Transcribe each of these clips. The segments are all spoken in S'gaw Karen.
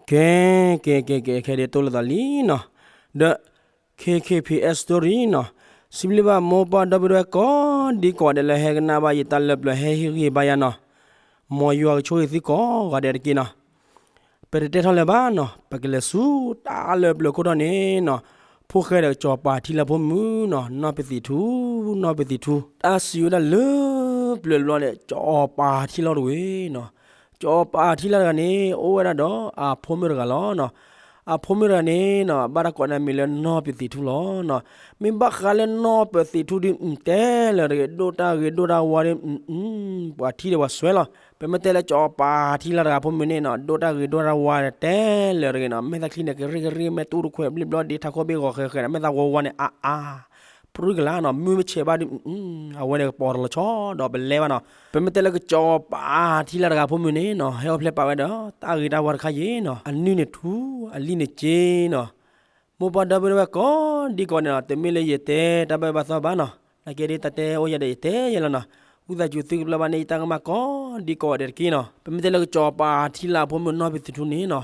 ကဲ ကဲ ကဲ ကဲ ခဲဒ်တိၢ်လိာ်သးလံနီၤ, ဒီး ခ့ခ့ဖံအဲၣ် story နီၤ, စံးဘျုးဘၣ်မိၢ်ပၢ်ဒီပုၢ်ဝဲၢ်ကိးဒံကိးဂၤဒဲးလၢ ဟဲကနၣ်ဘၣ်ယတၢ်လၢပျၢၤ ဟဲဟ့ၣ်ဂံၢ်ဟ့ၣ်ဘါယၤနီၤ, မ်ယွၤကဆိၣ်ဂ့ၤသုကိးဂၤဒဲးတက့ၢ်နီၤ. ပတတဲထီၣ်လၢၤဘၣ်နီၤ, ပကလဲၤဆူတၢ်လၢပျၢၤခိၣ်တီန့ၣ်နီၤ, ဖိၣ်ဃဲဒီးကၠီၤပၤထံလၢ်ဖိမုၣ်နီၤ, နီၢ်ပသံးထူ, နီၢ်ပသံးထူ, တၢ်စံးဝဲဒၣ်လၢပျၢၤတဘျီန့ၣ် ကၠီၤပၤထံလၢ်တဝ့ၤနီၤ, ကၠီၤပၤထံလၢ်တဂၤန့ၣ် အိၣ်ဝဲဒၣ်ဒီးအဖိမုၣ်တဂၤလီၤနီၤ. အဖိမုၣ်တဂၤန့ၣ်နီၤ ဘၣ်တၢ်ကိးန့ၢ်အမံၤလၢနီၢ်ပသံးထူလီၤနီၤ. မ့ၢ်ဘၣ်ဃးလၢနီၢ်ပသံးထူဒီး တဲလၢာ်တဂ့ၤ, ဒိၣ်တၢ်ဂ့ၤဒိၣ်တၢ်ဝါဒီး ပှၤထံၣ်ဒီးပှၤစွဲလီၤ. ပမ့ၢ်တဲလၢကၠီၤပၤထံလၢ်တဂၤဖိမုၣ်န့ၣ်နီၤ, ဒိၣ်တၢ်ဂ့ၤဒိၣ်တၢ်ဝါဒီး တဲလၢာ်တဂ့ၤနီၤ, မဲာ်သၣ်ချံန့ၣ် ကရံၣ်ကရံၣ် မဲာ်တူၢ်တခွဲးဘျ့ဘျီ ဒ့ထးခိၣ်ဘ့ၣ်ဂီၤဃဲးဃဲးနီၤ, မဲာ်သၣ်ဝါဝါန့ၣ် အါအါ ပြံကလါနီၤ, မုၢ်မ့ၢ်ဆဲးဘၣ်ဒီး အဝဲန့ၣ်ကပီၤတလီၤဆီဒီးပလဲဘၣ်နီၤ. ပမ့ၢ်တဲလၢကၠီၤပၤထံလၢ်တဂၤဖိမုၣ်န့ၣ်နီၤ, ဟဲအိၣ်ဖျဲၣ်ပာ်ဝဲဒီး တၢ်ဂ့ၤတၢ်ဝါတခါယ့ၤနီၤ, အနုၢ်န့ၣ်ထူ, အလံၣ်န့ၣ်က့နီၤ. မိၢ်ပၢ်ဒီပုၢ်ဝဲၢ်ကိးဒံကိးဂၤဒဲးနီၤ, တမ့ၢ်လၢယတဲတၢ်ဘၣ်ဘၣ်သီဘၣ်နီၤ, နာ်က့ဒ်တၢ်တဲအိၣ်ယၤဒီးယတဲယဲလီၤနီၤ. ဝံသးစူၤသုကပျၢ်ဘၣ်န့ၢ်ယတၢ်ကမၣ်ကိးဒံကိးဂၤဒဲးတက့ၢ်နီၤ. ပမ့ၢ်တဲလၢကၠီၤပၤထံလၢ်ဖိမုၣ်နီၢ်ပသံးထူန့ၣ်နီၤ,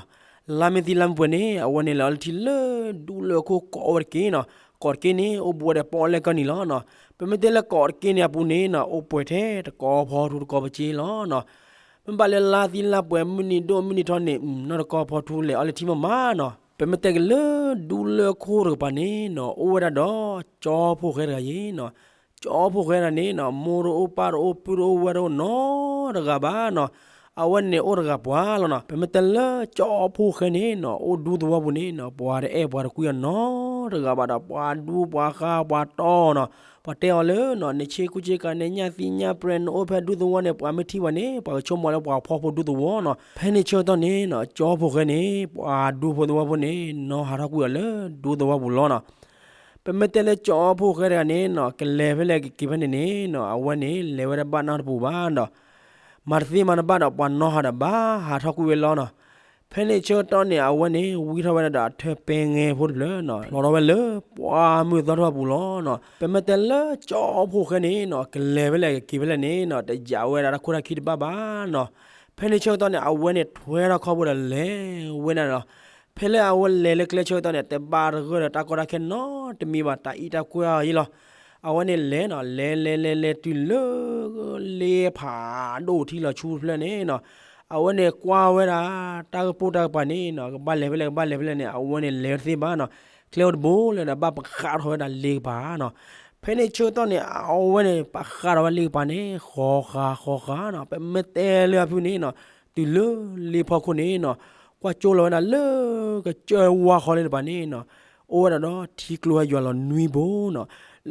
လါမ့ၢ်သံလါမ့ၢ်ပှဲၤန့ၣ် အဝဲန့ၣ်လဲၤအီၤလၢထံလၢဒူလၢခိၣ်ကိးဝဲတက့ၢ်နီၤ. ကိးတက့ၢ်န့ၣ် အိၣ်ဘူးဝဲဒီးပီၣ်လဲၣ်ကၢၢ်နံၤလီၤနီၤ. ပမ့ၢ်တဲလၢကိးတက့ၢ်န့ၣ်အပူၤန့ၣ်နီၤ, အိၣ်ပှဲၤထဲတကီဖီထူတကီပစ့လီၤနီၤ. မ့ၢ်ဘၣ်လၢလါသံလါပှဲၤ မုၢ်နံၤဒိၣ်မုၢ်နံၤထီန့ၣ် နီၢ်တကီဖီထူလဲၤအီၤလၢထံမးမးနီၤ. ပမ့ၢ်တဲက့ၤလၢဒူလၢခိၣ်တကပၤန့ၣ်နီၤ, အိၣ်ဝဲဒၣ်ဒီးကၠီဖိၣ်ဃဲတဂၤယ့ၤနီၤ. ကၠီဖိၣ်ဃဲတဂၤန့ၣ်နီၤ, မိၢ်တအိၣ်ပၢ်တအိၣ် ပုၢ်တအိၣ်ဝဲၢ်တအိၣ်နီတဂၤဘၣ်နီၤ. အဝဲန့ၣ်အိၣ်တဂၤပှၤလီၤနီၤ. ပမ့ၢ်တဲလၢကၠီဖိၣ်ဃဲန့ၣ်နီၤ, အိၣ်ဒူသဝီပူၤန့ၣ်နီၤ, ပှၤတအဲၣ်ပှၤတကွံအီၤနီတဂၤဘၣ်ဒီး ပှၤဒူပှၤဃါပှၤတီၢ်နီၤ. ပှၤတဲအီၤလၢနီၤ, နဆ့ကူဆ့ကၤ နညၣ်သံညၣ်ပြဲး နအိၣ်ဖဲဒူသဝီန့ၣ် ပှၤမ့ၢ်ထံၣ်ပှၤန့ၣ် ပှၤကဆိကမိၣ်လၢပှၤဖှီၣ်ဖိဒူသဝီနီၤ. ဖဲန့ၣ်ဆၢကတီၢ်န့ၣ်နီၤ, ကၠီဖိၣ်ဃဲန့ၣ် ပှၤဒူဖိသဝီဖိန့ၣ် နီၢ်ဟးထီၣ်ကွံာ်အီၤလၢဒူသဝီပူၤလီၤနီၤ. ပမ့ၢ်တဲလၢကၠီဖိၣ်ဃဲတဂၤန့ၣ်နီၤ, ကလဲၤဖဲလဲၣ်ကက့ၤဖဲန့ၣ်န့ၣ်နီၤ, အဝဲန့ၣ်လဲၤဝဲဒၣ်ဘၣ်နီတပူၤဘၣ်ဒီး မၤတသ့မၤတဘၣ်ဒီး ပှၤနီၢ်ဟးဒီးဘၣ်ဟးထီၣ်ကွံာ်ဝဲလီၤနီၤ. ဖဲန့ၣ်ဆၢကတီၢ်န့ၣ် အဝဲန့ၣ် ဝံထီၣ်ဝဲဒၣ်ဒီးအထၢၣ်ပဲငဲဖိတဖျၢၣ်နီၤ, လီၤထီၣ်ဝဲလၢပှၢ်မုၢ်သီထီၣ်အပူၤလီၤနီၤ. ပမ့ၢ်တဲလၢကၠီဖိၣ်ဃဲန့ၣ်နီၤ, ကလဲၤဖဲလဲၣ်ကက့ၤဖဲလဲၣ်န့ၣ်နီၤ, တယးဝဲဒၣ်တၢ်ခိၣ်တၢ်ခံတဘၣ်ဘၣ်နီၤ. ဖဲန့ၣ်ဆၢကတီၢ်န့ၣ် အဝဲန့ၣ်ထွဲထီၣ်ခီၣ်ဘိဒီးလဲၤဝဲဒၣ်လီၤ. ဖဲလၢအဝဲလဲၤလၢကျဲဆၢကတီၢ်န့ၣ် တဘၣ်တဂၢၢ်ဒီးတၢ်ကီတၢ်ခဲနီတမံၤဘၣ်, တၢ်အံးတၢ်ကွၢ်အီၤယ့လီၤ. အဝဲန့ၣ်လဲၤနီၤ, လဲၤလဲၤလဲၤလဲၤတုၤလၢ လ့ဖးဒိၣ်ထံလီၤဆူတဖျၢၣ်န့ၣ်နီၤ, အဝဲန့ၣ်ကွၢ်ဝဲဒၣ် တၢ်ကပိၢ်တၢ်ကပၤန့ၣ်နီၤ, ကဘၣ်လဲၤဖဲလဲၣ်ကဘၣ်လဲၤဖဲလဲၣ်န့ၣ် အဝဲန့ၣ်လဲၤဝဲတသ့ဘၣ်နီၤ. ကျဲအိၣ်တဘိလၢဒီးဘၣ်ပဃးထီၣ်ဝဲဒၣ်လ့ကပၤနီၤ. ဖဲန့ၣ်ဆၢကတီၢ်န့ၣ် အဝဲန့ၣ် ပဃးထီၣ်ဝဲလ့ကပၤန့ၣ် ဃီဃးဃီဃးနီၤ. ပမ့ၢ်တဲလၢအဖုန့ၣ်နီၤ, တုၤလၢလ့ဖီခိၣ်န့ၣ်နီၤ, ကွၢ်ကၠိလီၤဝဲဒၣ်လၢ ကစၢၢ်ဝါဃီလ့တပၤန့ၣ်နီၤ, အိၣ်ဝဲဒၣ်ဒီးထံကျိဟဲယွၤလီၤနွံဘိနီၤ.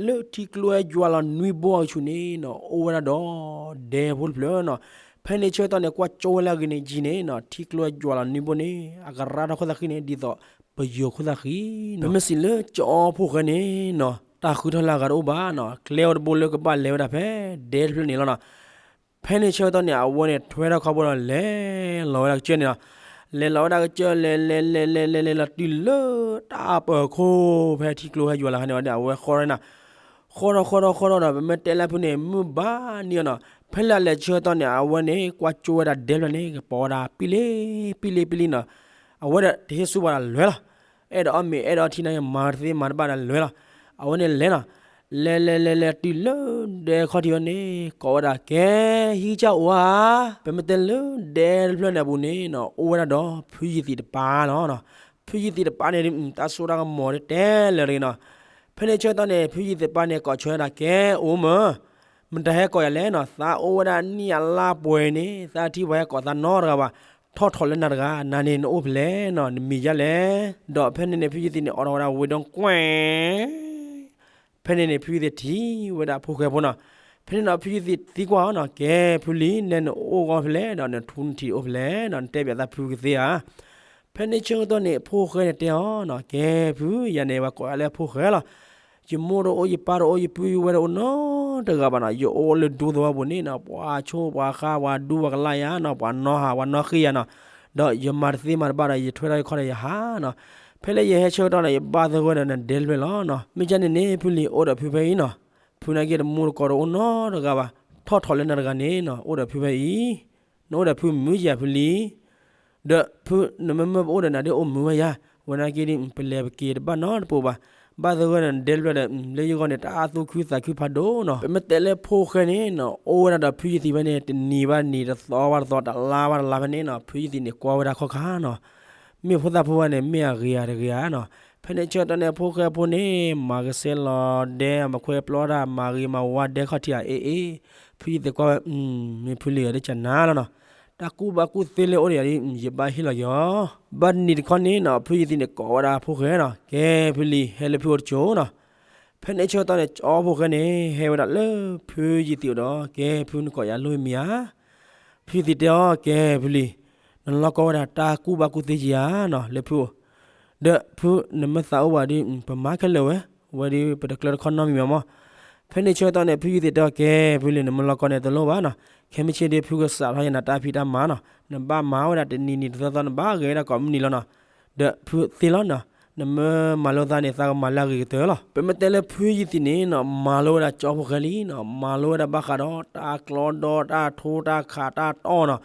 လၢထံကျိဟဲယွၤလီၤနွံဘိအကဆူးန့ၣ်နီၤ, အိၣ်ဝဲဒၣ်ဒီး ဒဲဖိတဖျၢၣ်နီၤ. ဖဲန့ၣ်ဆၢကတီၢ်န့ၣ် ကွၢ်ကၠိဝဲလၢအဂ့ၤန့ၣ်ကံန့ၣ်နီၤ, ထံကျိဟဲယွၤလီၤနွံဘိန့ၣ် အကရၢထီၣ်ခိၣ်သၣ်ဃံန့ၣ် ဒ်သိးပယီၤခိၣ်သၣ်ဃံနီၤ. ပမ့ၢ်စံးလၢကၠီဖိၣ်ဃဲန့ၣ်နီၤ, တၢ်ဃုထီၣ်လၢအဂၤတအိၣ်ဘၣ်နီၤ, ကျဲအိၣ်တဘိလၢကဘၣ်လဲၤဝဲဒၣ်ဖဲဒဲတဖျၢၣ်န့ၣ်လီၤနီၤ. ဖဲန့ၣ်ဆၢကတီၢ်န့ၣ် အဝဲန့ၣ်ထွဲထီၣ်ခီၣ်ဘိဒီးလဲၤလီၤဝဲဒၣ်ကစၢၢ်န့ၣ်နီၤ. လဲၤလီၤဝဲဒၣ်ကစၢၢ် လဲၤလဲၤလဲၤလဲၤလဲၤလဲၤလဲၤလီၤတုၤလၢတၢ်အပၢၤခိၣ် ဖဲထံကျိဟဲယွၤလီၤခါန့ၣ်ဝဲဒီး အဝဲဃီထီၣ်နီၤ. ဃီထီၣ်ဃီထီၣ်ဃီထီၣ်ဒီး ပမ့ၢ်တဲလၢဖုန့ၣ် မုၢ်ဘၣ်နံၤအီၤနီၤ. ဖဲလၢအလဲၤဆၢကတီၢ်န့ၣ် အဝဲန့ၣ်ကွၢ်ကၠိဝဲဒၣ်ဒဲဖျၢၣ်န့ၣ် ကပီၤဝဲဒၣ်ပံလံပံလံပံလံနီၤ. အဝဲဒီးတဟ့ၣ်ဆူၣ်ပှၤဒီးလဲၤလီၤ. အဲၣ်ဒိးအီၣ်မ့ၤအဲၣ်ဒိးအီထံန့ၣ် မၤတသ့မၤတဘၣ်ဒီးလဲၤလီၤ. အဝဲန့ၣ်လဲၤနီၤ. လဲၤလဲၤလဲၤလဲၤတုၤလၢဒဲခီၣ်ထံးဝဲန့ၣ် ကိးဝဲဒၣ်ကဲ ဟံၣ်ကစၢ်အိၣ်ဧါ. ပမ့ၢ်တဲလၢဒဲတဖျၢၣ်န့ၣ်အပူၤန့ၣ်နီၤ အိၣ်ဝဲဒၣ်ဒီးဖုယံၤသံးတပၤလီၤနီၤ. ဖုယံၤသံးတပၤန့ၣ် တၢ်စိတၢ်ကမီၤတဲလၢာ်တဂ့ၤနီၤ. ဖဲန့ၣ်ဆၢကတီၢ်န့ၣ် ဖုယံၤသံးတပၤန့ၣ် ကိးဆၢဝဲဒၣ်ကဲအိၣ်မၢ် မတၤဟဲကိးယၤလဲၣ်နီၤ, သးအိၣ်ဝဲဒၣ်နံၣ်အလါပှဲၤန့ၣ် သးထံၣ်ပှၤဟဲကိးသးနီတဂၤဘၣ်, ထီၣ်ထီၣ်လၢနၤတဂၤ, နၤန့ၣ်နအိၣ်ဖဲလဲၣ်နီၤ, နမံၤယါလဲၣ်. ဒီးဖဲန့ၣ်န့ၣ် ဖုယံၤသံးန့ၣ် အိးထီၣ်ဝဲဒၣ်ဝ့ဒိကွဲၢ် ဖဲန့ၣ်န့ၣ် ဖုယံၤသံးထံၣ်ဝဲဒၣ်ဖိၣ်ဃဲဖိနီၤ. ဖဲန့ၣ်နီၤ ဖုယံၤသံးသံကွၢ်အီၤနီၤ, ကဲဖုလံၤ နဲနအိၣ်ဂီၢ်ဖဲလဲၣ်ဒီး နထူနထံးအိၣ်ဖဲလဲၣ်နီၤ, နတဲပၠးသးဖုကသ့ဧါ. ဖဲန့ၣ်ဆၢကတီၢ်န့ၣ် ဖိၣ်ဃဲန့ၣ်တဲအီၤနီၤ, ကဲဖု ယၤန့ၣ် ပှၤကိးယၤလၢဖိၣ်ဃဲလီၤ. ယမိၢ်တအိၣ် ယပၢ်တအိၣ် ယပုၢ်ယဝဲၢ်တအိၣ်နီတဂၤဘၣ်နီၤ, ယအိၣ်လၢဒူသဝီပူၤန့ၣ်နီၤ, ပှၤဆိပှၤဃါ ပှၤဒူပှၤကလၢ်ယၤနီၤ, ပှၤနီၢ်ဟး ပှၤနီၢ်ဃ့ယၤနီၤ, ဒီးယမၤတသ့မၤတဘၣ်ဒီး ယထွဲထီၣ်ယခီၣ်ဒီးယဟးနီၤ. ဖဲလၢယဟဲဆၢကတီၢ်န့ၣ် ယဘၣ်သဂၢၢ်ဒီးနဒဲတဖျၢၣ်လီၤနီၤ. မ့ၢ်ကန့ၣ်န့ၣ် ဖုလံၤအိၣ်ဒီးဖုဖဲအံၤနီၤ. ဖုနာ်က့တမူတကိးတအိၣ်နီတဂၤဘၣ်, ထီၣ်ထီၣ်လၢနၤတဂၤန့ၣ်နီၤ အိၣ်ဒီးဖုဖဲအံၤ, နအိၣ်ဒီးဖုမုၢ်ယၤဖုလံၤ. ဒီးဖု နမ့မ့ၢ်ပအိၣ်ဒီးနၤဒ်အိၣ်မုာ်ဝဲယၤ, ဝဲနာ်က့ဒ် ပလဲၤပက့ၤတဘၣ်နီတပူၤဘၣ်, ဘၣ်သဂၢၢ်ဒီးနဒဲတဖျၢၣ်ဒီး လၢယဂီၢ်န့ၣ် တၢ်သူၣ်ခုသးခုဖးဒိၣ်နီၤ. ပမ့ၢ်တဲလၢဖိၣ်ဃဲန့ၣ်နီၤ အိၣ်ဝဲဒၣ်ဒီးဖုယသံးဖဲန့ၣ် တနံၤဘၣ်တနံၤ တသီဘၣ်တသီ တလါဘၣ်တလါဖဲန့ၣ်နီၤ ဖုယသံးန့ၣ်ကွၢ်ဝဲဒၣ်ခီၣ်ခါနီၤ. မ့ၢ်ဖိသၣ်ဖိဝဲန့ၣ် မ့ၢ်အဂ့ၤဧါတဂ့ၤဧါနီၤ. ဖဲန့ၣ်ဆၢကတီၢ်န့ၣ် ဖိၣ်ဃဲဖိန့ၣ် မၤကဆှဲလီၤဒဲ မၤခွဲပျီတၢ် မၤဂ့ၤမၤဝါဒဲခီၣ်ထံးဧါ အ့ၣ်အ့ၣ်, ဖုယသံးကွၢ်ဝဲ မ့ၢ်ဖုလံၤဧၢ ဒ်ကနၤလီၤနီၤ. တၢ်ကူၣ်ဘၣ်ကူၣ်သ့လၢအိၣ်ဒီးယၤဒ် ယဘၣ်ဟ့ၣ်လီၤက့ၤအီၤ. ဘၣ်တနံၤတခီန့ၣ်နီၤ ဖုယသံးန့ၣ်ကိးဝဲဒၣ်ဖိၣ်ဃဲနီၤ ကဲဖုလံၤ ဟဲလၢဖုအိၣ်တကၠိနီၤ. ဖဲန့ၣ်ဆၢကတီၢ်န့ၣ် ကၠီဖိၣ်ဃဲန့ၣ် ဟဲဝဲဒၣ်လၢဖုယသံးအိၣ်ဒီး ကဲဖုနကိးယၤလိၣ်မံၤဧါ. ဖုယသံးတဲအီၤ ကဲဖုလံၤ နလီၢ်ကီဝဲဒၣ်တၢ်ကူၣ်ဘၣ်ကူၣ်သ့ယၤနီၤ လၢဖုအိၣ်, ဒီးဖုနမ့ၢ်သးအိၣ်ဘၣ်ဒီး ပမၤခဲလၢာ်ဝဲ, ဝဲဒီးပတကျၢတခီနီတမံၤမး. ဖဲန့ၣ်ဆၢကတီၢ်န့ၣ် ဖုယသံးတဲအီၤ ကဲဖုလံၤ နမ့ၢ်လီၢ်ကီန့ၣ်တလိၣ်ဘၣ်နီၤ, ခဲမုၢ်ဆ့ၣ်ဒီးဖုကစးထီၣ်ယနၤတၢ်ဖံးတၢ်မၤနီၤ, နဘၣ်မၤဝဲဒၣ်တနံၤနံၤတသီသီ နဘၣ်ဂဲၤဝဲဒၣ်ကိးမုၢ်နံၤလီၤနီၤ. ဒီးဖုသ့လီၤနီၤ, နမ့ၢ်မၤလိသးန့ၣ် သးကမၤလၢအဂ့ၤကတၢၢ်လီၤ. ပမ့ၢ်တဲလၢဖုယသံးန့ၣ်နီၤ မၤလိဝဲဒၣ်ကၠီဖိၣ်ဃဲလံနီၤ, မၤလိဝဲဒၣ်ဘၣ်ဃးဒီးတၢ်ကျီဒီတၢ်ထိတၢ်ခးတၢ်တီၢ်နီၤ,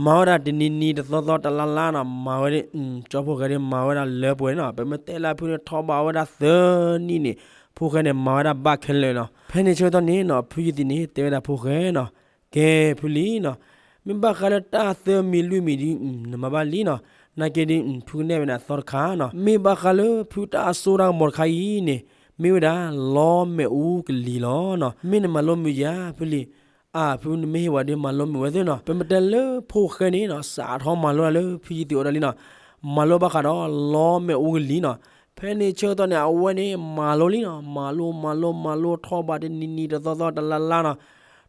မၤဝဲဒၣ်တနံၤနံၤတသီသီတလါလါနီၤ, မၤဝဲဒၣ် ကၠီဖိၣ်ဃဲဒ်မၤဝဲဒၣ်လၢပှဲၤနီၤ. ပမ့ၢ်တဲလၢဖုန့ၣ် ထီၣ်ဘးဝဲဒၣ်သၢနံၣ်န့ၣ် ဖိၣ်ဃဲန့ၣ် မၤဝဲဒၣ်ဘၣ်ခဲလၢာ်နီၤ. ဖဲန့ၣ်ဆၢကတီၢ်န့ၣ်နီၤ ဖုယသံးန့ၣ် တဲဝဲဒၣ်ဖိၣ်ဃဲနီၤ, ကဲဖုလံၤနီၤ, မ့ၢ်ဘၣ်ဃးလၢတၢ်သၢမံၤလွံၢ်မံၤဒ် နမၤဘၣ်လံနီၤ, နာ်က့ဒ် ဖုကနဲၣ်ဝဲနၤသီတခါနီၤ, မ့ၢ်ဘၣ်ဃးလၢဖုတၢ်စိတၢ်ကမီၤတခါအံၤန့ၣ် မ့ၢ်ဝဲဒၣ်လီမဲာ်အူကလံၤလီၤနီၤ. မ့ၢ်နမၤလိမုာ်ယၤ ဖုလံၤ, အၢ ဖုနမ့ၢ်ဟ့ၣ်ဝဲဒီးမၤလိမုာ်ဝဲသ့နီၤ. ပမ့ၢ်တဲလၢဖိၣ်ဃဲန့ၣ်နီၤ စးထီၣ်မၤလိတၢ်လၢဖုယသံးအိၣ်ဒီးလံနီၤ, မၤလိဘၣ်ဃးဒီးလီမဲာ်အူကလံၤနီၤ. ဖဲန့ၣ်ဆၢကတီၢ်န့ၣ် အဝဲန့ၣ် မၤလိလံနီၤ, မၤလိ မၤလိ မၤလိ ထီၣ်ဘးတနံၤနံၤတသီသီတလါလါနီၤ,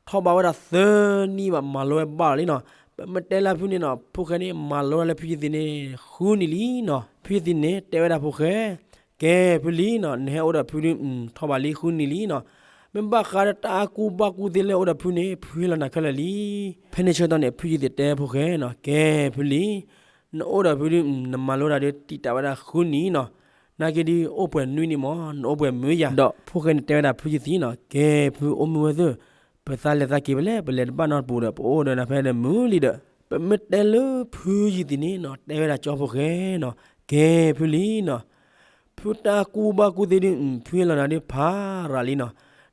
ထီၣ်ဘးဝဲဒၣ်သၢနံၣ်ဘၣ် မၤလိဝဲဘၣ်လီၤလံနီၤ. ပမ့ၢ်တဲလၢဖုန့ၣ်နီၤ ဖိၣ်ဃဲန့ၣ် မၤလိတၢ်လၢဖုယသံးန့ၣ် ဃုနံၣ်လံနီၤ. ဖုယသံးန့ၣ် တဲဝဲဒၣ်ဖိၣ်ဃဲ, ကဲဖုလံၤနီၤ, နဟဲအိၣ်ဒီးဖုဒ် ထီၣ်ဘးလံဃုနံၣ်လံနီၤ. မ့ၢ်ဘၣ်ဃးဒီးတၢ်ကူၣ်ဘၣ်ကူၣ်သ့လၢအိၣ်ဒီးဖုန့ၣ် ဖုဟ့ၣ်လီၤနၤခဲလၢာ်လံ. ဖဲန့ၣ်ဆၢကတီၢ်န့ၣ် ဖုယသံးတဲဖိၣ်ဃဲနီၤ, ကဲဖုလံၤ, နအိၣ်ဒီးဖုဒ် နမၤလိတၢ်ဒီးတံာ်တာ်ဝဲဒၣ်ဃုနံၣ်နီၤ, နာ်က့ဒ်အိၣ်ပှဲၤနွံနံၣ်မး နအိၣ်ပှဲၤမုာ်ယၤ. ဒီးဖိၣ်ဃဲန့ၣ်တဲဝဲဒၣ်ဖုယသံးနီၤ, ကဲဖုအိၣ်မုာ်ဝဲသ့ၣ်, ပသးလဲၤသးက့ၤဖဲလဲၣ် ပလဲၤတဘၣ်နီတပူၤဒီး ပအိၣ်ဒီးနၤဖဲဒီးမုာ်လံဒီး. ပမ့ၢ်တဲလၢဖုယသံးန့ၣ်နီၤ တဲဝဲဒၣ်ကၠီဖိၣ်ဃဲနီၤ, ကဲဖုလံၤနီၤ, ဖုတၢ်ကူၣ်ဘၣ်ကူၣ်သ့ဒ် ဖုဟ့ၣ်လီၤနၤဒ်ဖးရၤလံနီၤ,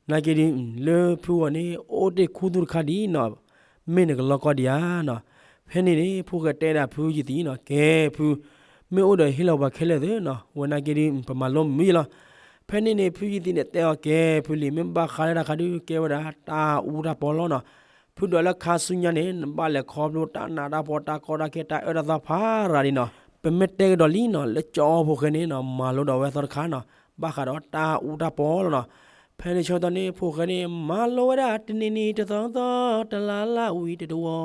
နာ်က့ဒ် လၢဖုဂီၢ်န့ၣ် အိၣ်တ့ၢ်ခူသူၣ်တခါဒ်နီၤ, မ့ၢ်နကလီၢ်ကီဒံးဧါနီၤ. ဖဲန့ၣ်န့ၣ် ဖိၣ်ဃဲတဲဒၣ်ဖုယသံးနီၤ, ကဲဖု, မ့ၢ်အိၣ်ဒီးဟ့ၣ်လီၤပှၤခဲလၢာ်သ့နီၤ, ဝဲနာ်က့ဒ် ပမၤလိမုာ်ယလီၤ. ဖဲန့ၣ်န့ၣ် ဖုယသံးန့ၣ်တဲအီၤ ကဲဖုလံၤ မ့ၢ်ဘၣ်ဃးလၢတၢ်ခါဒုး ကဲဝဲဒၣ်တၢ်အူတၢ်ပီလီၤနီၤ. ဖုဒွးလၢခါဆူညါန့ၣ် နဘၣ်လဲၤခီဖျိတၢ်နးတၢ်ဖှီၣ် တၢ်ကီတၢ်ခဲ တၢ်အၢတၢ်သီဖးရၤဒ်နီၤ. ပမ့ၢ်တဲကဒီးလံနီၤ လၢကၠီဖိၣ်ဃဲန့ၣ်နီၤ မၤလိဒီးဝဲသီတခါနီၤ, ဘၣ်ဃးဒီးတၢ်အူတၢ်ပီလီၤနီၤ. ဖဲန့ၣ်ဆၢကတီၢ်န့ၣ် ဖိၣ်ဃဲန့ၣ် မၤလိဝဲဒၣ်တနံၤနံၤတသီသီ တလါလါဝံၤတတဝီ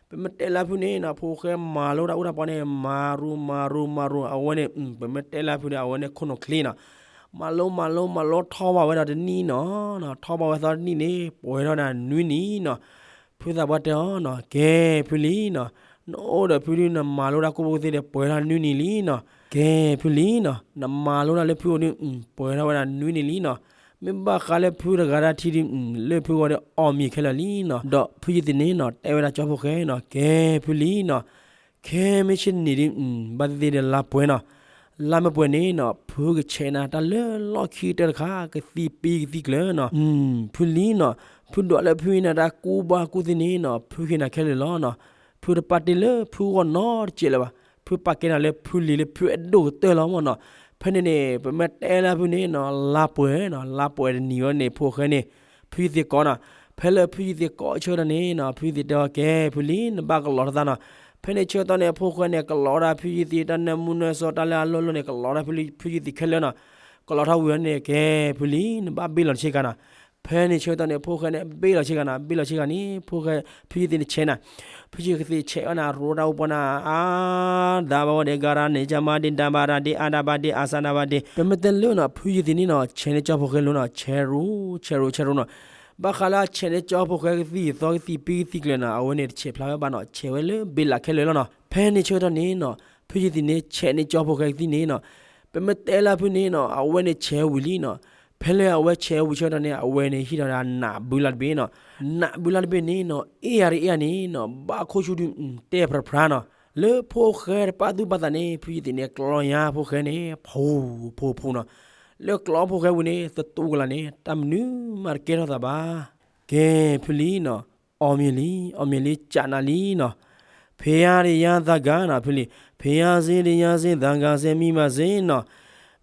ပမ့ၢ်တဲလၢဖုန့ၣ်နီၤ ဖိၣ်ဃဲမၤလိတၢ်အူတၢ်ပီန့ၣ် မၤရူၤမၤရူၤမၤရူၤ အဝဲန့ၣ် ပမ့ၢ်တဲလၢဖုန့ၣ် အဝဲန့ၣ်ခိၣ်နူာ်ချ့နီၤ, မၤလိမၤလိမၤလိထီၣ်ဘၣ်ဝဲဒီးတနံၣ်နီၤ, ထီၣ်ဘၣ်ဝဲသီတနံၣ်န့ၣ် ပှဲၤထီၣ်နၤနွံနံၣ်နီၤ. ဖုသးပှၢ်တဲအီၤနီၤ ကဲဖုလံၤနီၤ, နအိၣ်ဒီးဖုဒုး နမၤလိတၢ်ကူၣ်ဘၣ်ကူၣ်သ့ဒီး ပှဲၤထီၣ်နွံနံၣ်လံနီၤ. ကဲဖုလံၤနီၤ, နမၤလိတၢ်လၢဖုအိၣ်ဒုး ပှဲၤထီၣ်ဝဲဒၣ်နွံနံၣ်လံနီၤ. မ့ၢ်ဘၣ်ဃးလၢဖုတဂၤတၢ်ထံၣ်ဒုး လၢဖုဂီၢ်ဒီးအီၣ်မံၤခဲလၢာ်လံနီၤ. ဒီးဖုယသံးန့ၣ်နီၤ တဲဝဲဒၣ်ကၠီဖိၣ်ဃဲနီၤ ကဲဖုလံၤနီၤ, ခဲမုၢ်ဆ့ၣ်န့ၣ်ဒုး ဘၣ်သ့ၣ်သ့ၣ်ဒီးလါပှဲၤနီၤ. လါမ့ၢ်ပှဲၤန့ၣ်နီၤ ဖုကဆဲးနၤတၢ်လၢလီၢ်ခံကတၢၢ်တခါ ကသံၣ်ပံကသံၣ်ကျၢၤနီၤ. ဖုလံၤနီၤ, ဖုဒွးလၢဖုအံၤန့ၣ် တၢ်ကူၣ်ဘၣ်ကူၣ်သ့န့ၣ်နီၤ ဖုဟ့ၣ်နၤခဲလၢာ်လီၤနီၤ. ဖုတပာ်တ့ၢ်လၢဖုဂီၢ်နီတစဲးလၢၤဘၣ်. ဖုပာ်ကဲနၤလၢဖုလံၤလၢဖုအဲၣ်ဒိၣ်ကတၢၢ်လီၤမ့ၢ်နီၤ. ဖဲန့ၣ်န့ၣ် ပမ့ၢ်တဲလၢဖုန့ၣ်နီၤ လါပှဲၤနီၤ, လါပှဲၤတနံၤဝဲန့ၣ် ဖိၣ်ဃဲန့ၣ် ဖုယသံးကိးနီၤ. ဖဲလၢဖုယသံးကိးဆၢကတီၢ်န့ၣ်နီၤ ဖုယသံးတဲအီၤ ကဲဖုလံၤ နဘၣ်ကလီၤထီၣ်သးနီၤ. ဖဲန့ၣ်ဆၢကတီၢ်န့ၣ် ဖိၣ်ဃဲန့ၣ် ကလီၤဝဲဒၣ်ဖုယသံး တၢ်နၢမူနၢဆှီ တၢ်လၢအလိၣ်လိၣ်န့ၣ် ကလီၤဝဲဒၣ်ဖုယသံးခဲလၢာ်နီၤ. ကလီၤထီၣ်ဝံၤဝဲန့ၣ် ကဲဖုလံၤ နဘၣ်ဘ့ၣ်လီၤဆ့ကၤနီၤ. ဖဲန့ၣ်ဆၢကတီၢ်န့ၣ် ဖိၣ်ဃဲန့ၣ် ဘ့ၣ်လီၤဆ့ကၤနီၤ, ဘ့ၣ်လီၤဆ့ကၤန့ၣ် ဖိၣ်ဃဲ ဖုယသံးန့ၣ်ဆဲးနၤ, ဖုယသံးဆဲးဝဲနၤ ရိတၢ်အိၣ်ပီနၤ အါ ဒၣ်ဘၣ်ဝဲဒၣ် ကၤရၤန့ၣ် ကမၤဒ့ ဒၣ်ဘၣ်ရၤဒ့ အါဒၣ်ဘၣ်ဒ့ အါစၣ်ဒၣ်ဘၣ်ဒ့. ပမ့ၢ်တဲလၢနီၤ ဖုယသံးန့ၣ်နီၤ ဆဲးန့ၢ်ကၠီဖိၣ်ဃဲလိၤနီၤ, ဆဲးရူၤ ဆဲးရူၤ ဆဲးရူၤနီၤ. ဘၣ်ဃးလၢအဆဲးန့ၢ်ကၠီဖိၣ်ဃဲကသံၣ်သီကသံၣ်ပံကသံၣ်ကျၢၤနီၤ အဝဲန့ၣ်တဆဲးဖျါဝဲဘၣ်နီၤ, ဆဲးဝဲလၢဘ့လးခဲလၢာ်လီၤနီၤ. ဖဲန့ၣ်ဆၢကတီၢ်န့ၣ်နီၤ ဖုယသံးန့ၣ် ဆဲးန့ၢ်ကၠီဖိၣ်ဃဲကသံၣ်န့ၣ်နီၤ, ပမ့ၢ်တဲလၢဖုန့ၣ်နီၤ အဝဲန့ၣ်ဆဲးဝံၤလံနီၤ. ဖဲလၢအဝဲဆဲးဝံၤဆၢကတီၢ်န့ၣ် အဝဲန့ၣ်ဟံးထီၣ်ဒၣ်နးဘုလါတဘ့ၣ်နီၤ. နးဘုလါတဘ့ၣ်န့ၣ်နီၤ အ့ၣ်ယၤတအ့ၣ်ယၤန့ၣ်နီၤ ဘၣ်ခိၣ်ဆူဒုး တဲဖျါဖျါနီၤ. လၢဖိၣ်ဃဲတပာ်သူၣ်ပာ်သးန့ၣ် ဖုယသံးန့ၣ် ကျီယါဖိၣ်ဃဲန့ၣ် ဖိဖိဖိနီၤ. လၢကျီဖိၣ်ဃဲဝံၤန့ၣ် သတူၢ်ကလာ်န့ၣ် တၢ်မနုၤမးတကဲထီၣ်သးဘၣ်. ကဲ ဖုလံနီၤ, အီၣ်မ့ၤလံ, အီၣ်မ့ၤလံ ကးနၤလံနီၤ. ဖဲယါဒီးယါသးကါနီၤ ဖုလံ, ဖဲယါစ့ဒီးယါစ့ သးကါစ့ မံဘၣ်စ့နီၤ.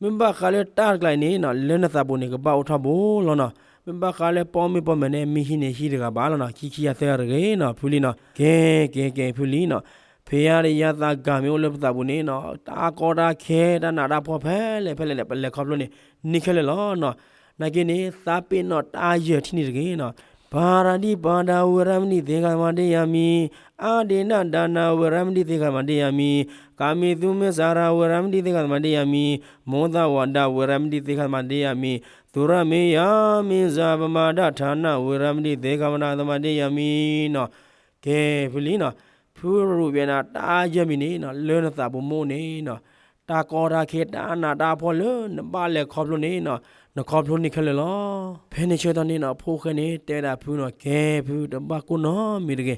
မ့ၢ်ဘၣ်ဃးလၢတၢ်တကျါအံၤန့ၣ်နီၤ လၢနသးပူၤန့ၣ် ကဘၣ်အိၣ်ထီၣ်ဘိလီၤနီၤ. မ့ၢ်ဘၣ်ဃးလၢပီၢ်မ့ၢ်ပီၢ်မဲာ်န့ၣ် မ့ၢ်ဟံးန့ၣ်ဟံးတဂၤဘၣ်လီၤနီၤ. ခံခံဂၤသၢဂၤတဂ့ၤနီၤ ဖုလံနီၤ. ကဲ ကဲ ကဲ ဖုလံနီၤ, ဖဲယါဒီးယါသးကါမ့ၢ်အိၣ်လၢပသးပူၤန့ၣ်နီၤ တၢ်ကီတၢ်ခဲ တၢ်နးတၢ်ဖှီၣ်ဖဲလဲၣ်ဖဲလဲၣ်န့ၣ် ပလဲၤခီဖျိန့ၣ် န့ၢ်ခဲလၢာ်လီၤနီၤ. နာ်က့န့ၣ် သးပ့ၤနီၣ်တၢ်ယၢၢ်ထံန့ၣ်တဂ့ၤနီၤ. ပၤရၤဒံၣ်ပၤဒၤ ဝ့ၤရမဏိ သ့ၣ်ဃမၤဒ့ယၤမံၤ, အါဒ့နဒါနၤ ဝ့ၤရမဏိ သ့ၣ်ဃမၤဒ့ယၤမံၤ, ကၤမံၤသူမ့ၤစၤရၤ ဝ့ၤရမဏိ သ့ၣ်ဃမၤဒ့ယၤမံၤ, မိၢ်သးဝးဒၤ ဝ့ၤရမဏိ သ့ၣ်ဃမၤဒ့ယၤမံၤ, သူရမ့ယၤမ့ၤစၤပမၤဒၣ်ထးနၣ် ဝ့ၤရမဏိ သ့ၣ်ဃမၤဒ်သမၤဒ့ယၤမံၤနီၤ. ကဲ ဖုလံနီၤ, ဖုရူးဘဲနၤ တၢ်ယၢၢ်မံၤန့ၣ်နီၤ လၢနသးပူၤမ့ၢ်အိၣ်န့ၣ်နီၤ တၢ်ကီတၢ်ခဲ တၢ်နးတၢ်ဖှီၣ်လၢနဘၣ်လဲၤခီဖျိန့ၣ်နီၤ နခီဖျိန့ၢ်ခဲလၢာ်လီၤ. ဖဲန့ၣ်ဆၢကတီၢ်န့ၣ်နီၤ ဖိၣ်ဃဲန့ၣ် တဲဝဲဒၣ်ဖုနီၤ, ကဲ ဖု တဘၣ်ကိၢ်နီတမံၤတဂ့ၤ.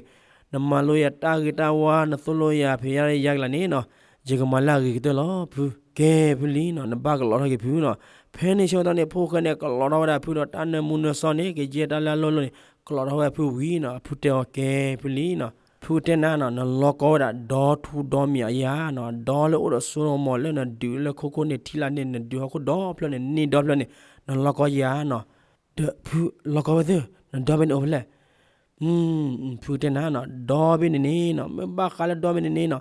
နမၤလိယၤတၢ်ဂ့ၤတၢ်ဝါ နသိၣ်လိယၤ ဖဲယါဒီးယါကလာ်န့ၣ်နီၤ ယကမၤလၢအဂ့ၤကတၢၢ်လီၤ ဖု. ကဲ ဖုလံနီၤ, နဘၣ်ကလီထီၣ်က့ၤဖုနီၤ. ဖဲန့ၣ်ဆၢကတီၢ်န့ၣ် ဖိၣ်ဃဲန့ၣ် ကလီထီၣ်ဝဲဒၣ်ဖုဒီး တၢ်နၢမူနၢဆှီန့ၣ် ကယဲၢ်တၢ်လၢအလီၢ်လီၢ်န့ၣ် ကလီထီၣ်ဝဲဖုဝံၤနီၤ. ဖုတဲအီၤ ကဲ ဖုလံနီၤ, ဖုကတဲနၤနီၤ နလီၤကီဝဲဒၣ်ဒီထူဒီမးယါနီၤ, ဒီလၢအိၣ်ဒီးစိဒီးမီၤ လၢနဒုးလၢခိခိၣ်န့ၣ် ထံလာ်န့ၣ် နဒုးဟီၣ်ခိၣ်ဒီဖျၢၣ်န့ၣ် န့ၢ်ဒီဖျၢၣ်န့ၣ် နလီၤကီယါနီၤ. ဒီးဖုလီၤကီဝဲသ့ၣ် နဒီဘ့ၣ်န့ၣ်အိၣ်ဖဲလဲၣ်. ဖုတဲနၤနီၤ ဒီဘ့ၣ်န့ၣ်န့ၣ်နီၤ မ့ၢ်ဘၣ်ဃးလၢဒီဘ့ၣ်န့ၣ်န့ၣ်နီၤ န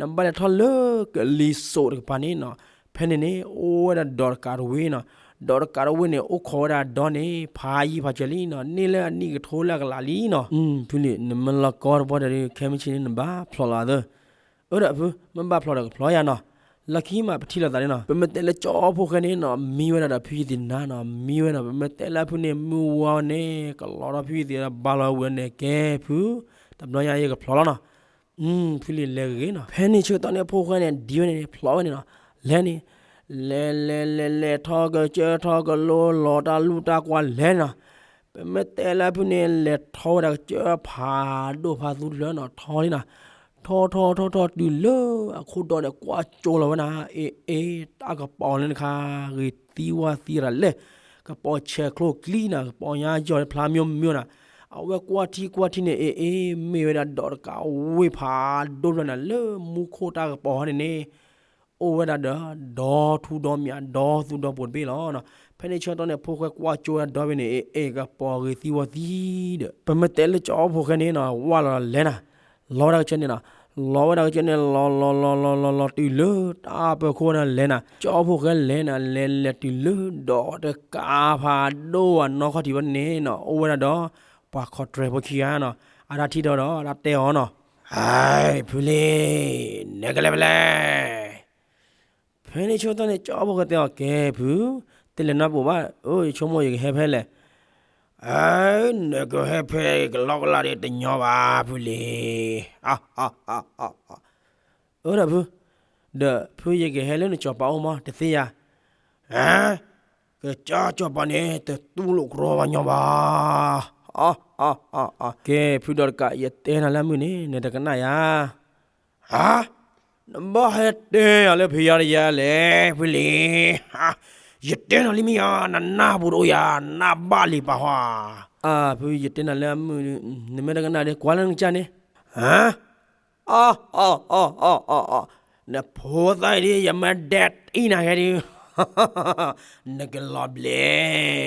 ဘၣ်လဲၤထီၣ်လၢကလံၤစိးတကပၤန့ၣ်နီၤ. ဖဲန့ၣ်န့ၣ် အိၣ်ဝဲဒၣ်ဒီးတကးတဝ့ၢ်နီၤ. ဒီးတကးတဝ့ၢ်န့ၣ် အိၣ်ခိးဝဲဒၣ်ဒီန့ၣ် ဖးယံၤဖးစၢၤလံနီၤ, န့ၢ်လၢအနံၣ်ကထိလၢအကလးလံနီၤ. ဖုလံ နမ့ၢ်လီၤကီတပီၢ်ဒီး ခဲမုၢ်ဆ့ၣ်န့ၣ် နဘၣ်ဖျိးလီၤသၢ. အၢဒီးဖု မ့ၢ်ဘၣ်ဖျိးဒီးကဖျိးယၤနီၤ. လီၢ်ခံမး ပထံၣ်လိာ်သးန့ၣ်နီၤ ပမ့ၢ်တဲလၢကၠီဖိၣ်ဃဲန့ၣ်နီၤ မံဝဲဒၣ်ဒီးဖုယသံးနၤနီၤ မံဝဲနီၤ. ပမ့ၢ်တဲလၢဖုန့ၣ် မုၢ်ဝါန့ၣ် ကလီထီၣ်ဖုယသံးဒီး ဘါလီၤဝံၤန့ၣ် ကဲဖု တဘျီညါယကဖျိးလီၤနီၤ. ဖုလံလဲၤဂ့ၤဂ့ၤနီၤ. ဖဲန့ၣ်ဆၢကတီၢ်န့ၣ် ဖိၣ်ဃဲန့ၣ် ဒံဝဲန့ၣ် ဖျိးဝဲန့ၣ်နီၤ. လဲၤန့ၣ် လဲၤလဲၤလဲၤလဲၤထီၣ်ကစၢၢ်ထီၣ်ကလိ လီၤတၢ်လူၢ်တၢ်ကွၢ်လဲၤနီၤ. ပမ့ၢ်တဲလၢဖုန့ၣ် လဲၤထီၣ်ဝဲဒၣ်ကစၢၢ်ဖးဒိၣ်ဖးသူတဖျၢၣ်နီၤ ထီၣ်လံနီၤ. ထီၣ်ထီၣ်ထီၣ်ထီၣ်တုၤလၢအခိၣ်ဒီးန့ၣ် ကွၢ်ကၠိလီၤဝဲနၤ အ့ၣ်အ့ၣ် တၢ်ကပီၤလၢနခါ ဂ့ၤသံဝါသံရၤလဲၣ်. ကပီၤဆဲးချိၣ်ကျံနၤ ကပီၤညါယီၤဖျါမိၢ်မိၢ်နၤ. အဝဲကွၢ်ထံကွၢ်ထံန့ၣ် အ့ၣ်အ့ၣ် မ့ၢ်ဝဲဒၣ်ဒီးတကးဝ့ၢ်ဖးဒိၣ်ဖျၢၣ်နၤ လၢမူခိၣ်တၢ်ကပီၤဟီန့ၣ်န့ၣ် အိၣ်ဝဲဒၣ်ဒီး ဒီထူဒီမး ဒီသူဒီပိာ်တဘ့ၣ်လီၤ. ဖဲန့ၣ်ဆၢကတီၢ်န့ၣ် ဖိၣ်ဃဲကွၢ်ကၠိဝဲဒၣ်ဒီဘ့ၣ်န့ၣ် အ့ၣ်အ့ၣ် ကပီၤဂ့ၤသံဝါသံဒီး ပမ့ၢ်တဲလၢကၠီဖိၣ်ဃဲန့ၣ်နီၤ ဝၢ်လီၤလဲၤနၤ. လီၤဝဲဒၣ်ကစၢၢ်န့ၣ်နီၤ လီၤလီၤလီၤလီၤလီၤလီၤလီၤတုၤလၢတၢ်ပၢၤခိၣ်န့ၣ်လဲၤနၤ. ကၠီဖိၣ်ဃဲလဲၤနၤ လဲၤလဲၤတုၤလၢဒီးတကးဖးဒိၣ်ဝဲနီၢ်ခီၣ်ထံးဝဲန့ၣ်နီၤ အိၣ်ဝဲဒၣ်ဒီး ပှၤခီၣ်တြဲၤဖိခံဂၤနီၤ အတၢ်ထံၣ်ဒီးဒီး အတၢ်တဲအီၤနီၤ ဟဲ ဖုလံ နကလဲၤဖဲလဲၣ်. ဖဲန့ၣ်ဆၢကတီၢ်န့ၣ် ကၠီဖိၣ်ဃဲတဲအီၤ ကဲ ဖု တလဲၤနီတပူၤဘၣ် အိ ယဆိကမိၣ်ယကဟဲဖဲလဲၣ်. နကဟဲဖဲကလီကလီဒီးတညီဘၣ် ဖုလံ. အၢ ဒီးဖု, ဒီးဖုယကဟဲလၢနစီၤပၤအိၣ်မး တသ့ယၤ. ကစၢ်စီၤပၤန့ၣ် တတူၢ်လိာ်ကြီဘၣ်ညီဘၣ်. ကဲ ဖုဒီးတကး ယတဲနၤလၢအမုၢ်န့ၣ် နတကနၣ်ယၤ. ဟါ, နဘၣ်ဟဲတဲယၤလၢဖံးယၤတယၤလဲၣ် ဖုလံ. ယတဲနၤလံမ့ၢ်ဧါ, နနၢ်ပူၤတအိၣ်ယၤ, နၢ်ဘၣ်လံပာ်ဟီ. အၢ ဖု ယတဲနၤလၢအမုၢ်, နမ့ၢ်တကနၣ်ဒီး ကွၢ်လၢနကစၢ်န့ၣ်. ဟါ, အီ အီ အီ အီ အီ အီ, နဖိသၣ်အံၤဒ် ယမ့ၢ်ဒဲးတံၢ်နၤခဲဒုး, နကလီၤဘျဲ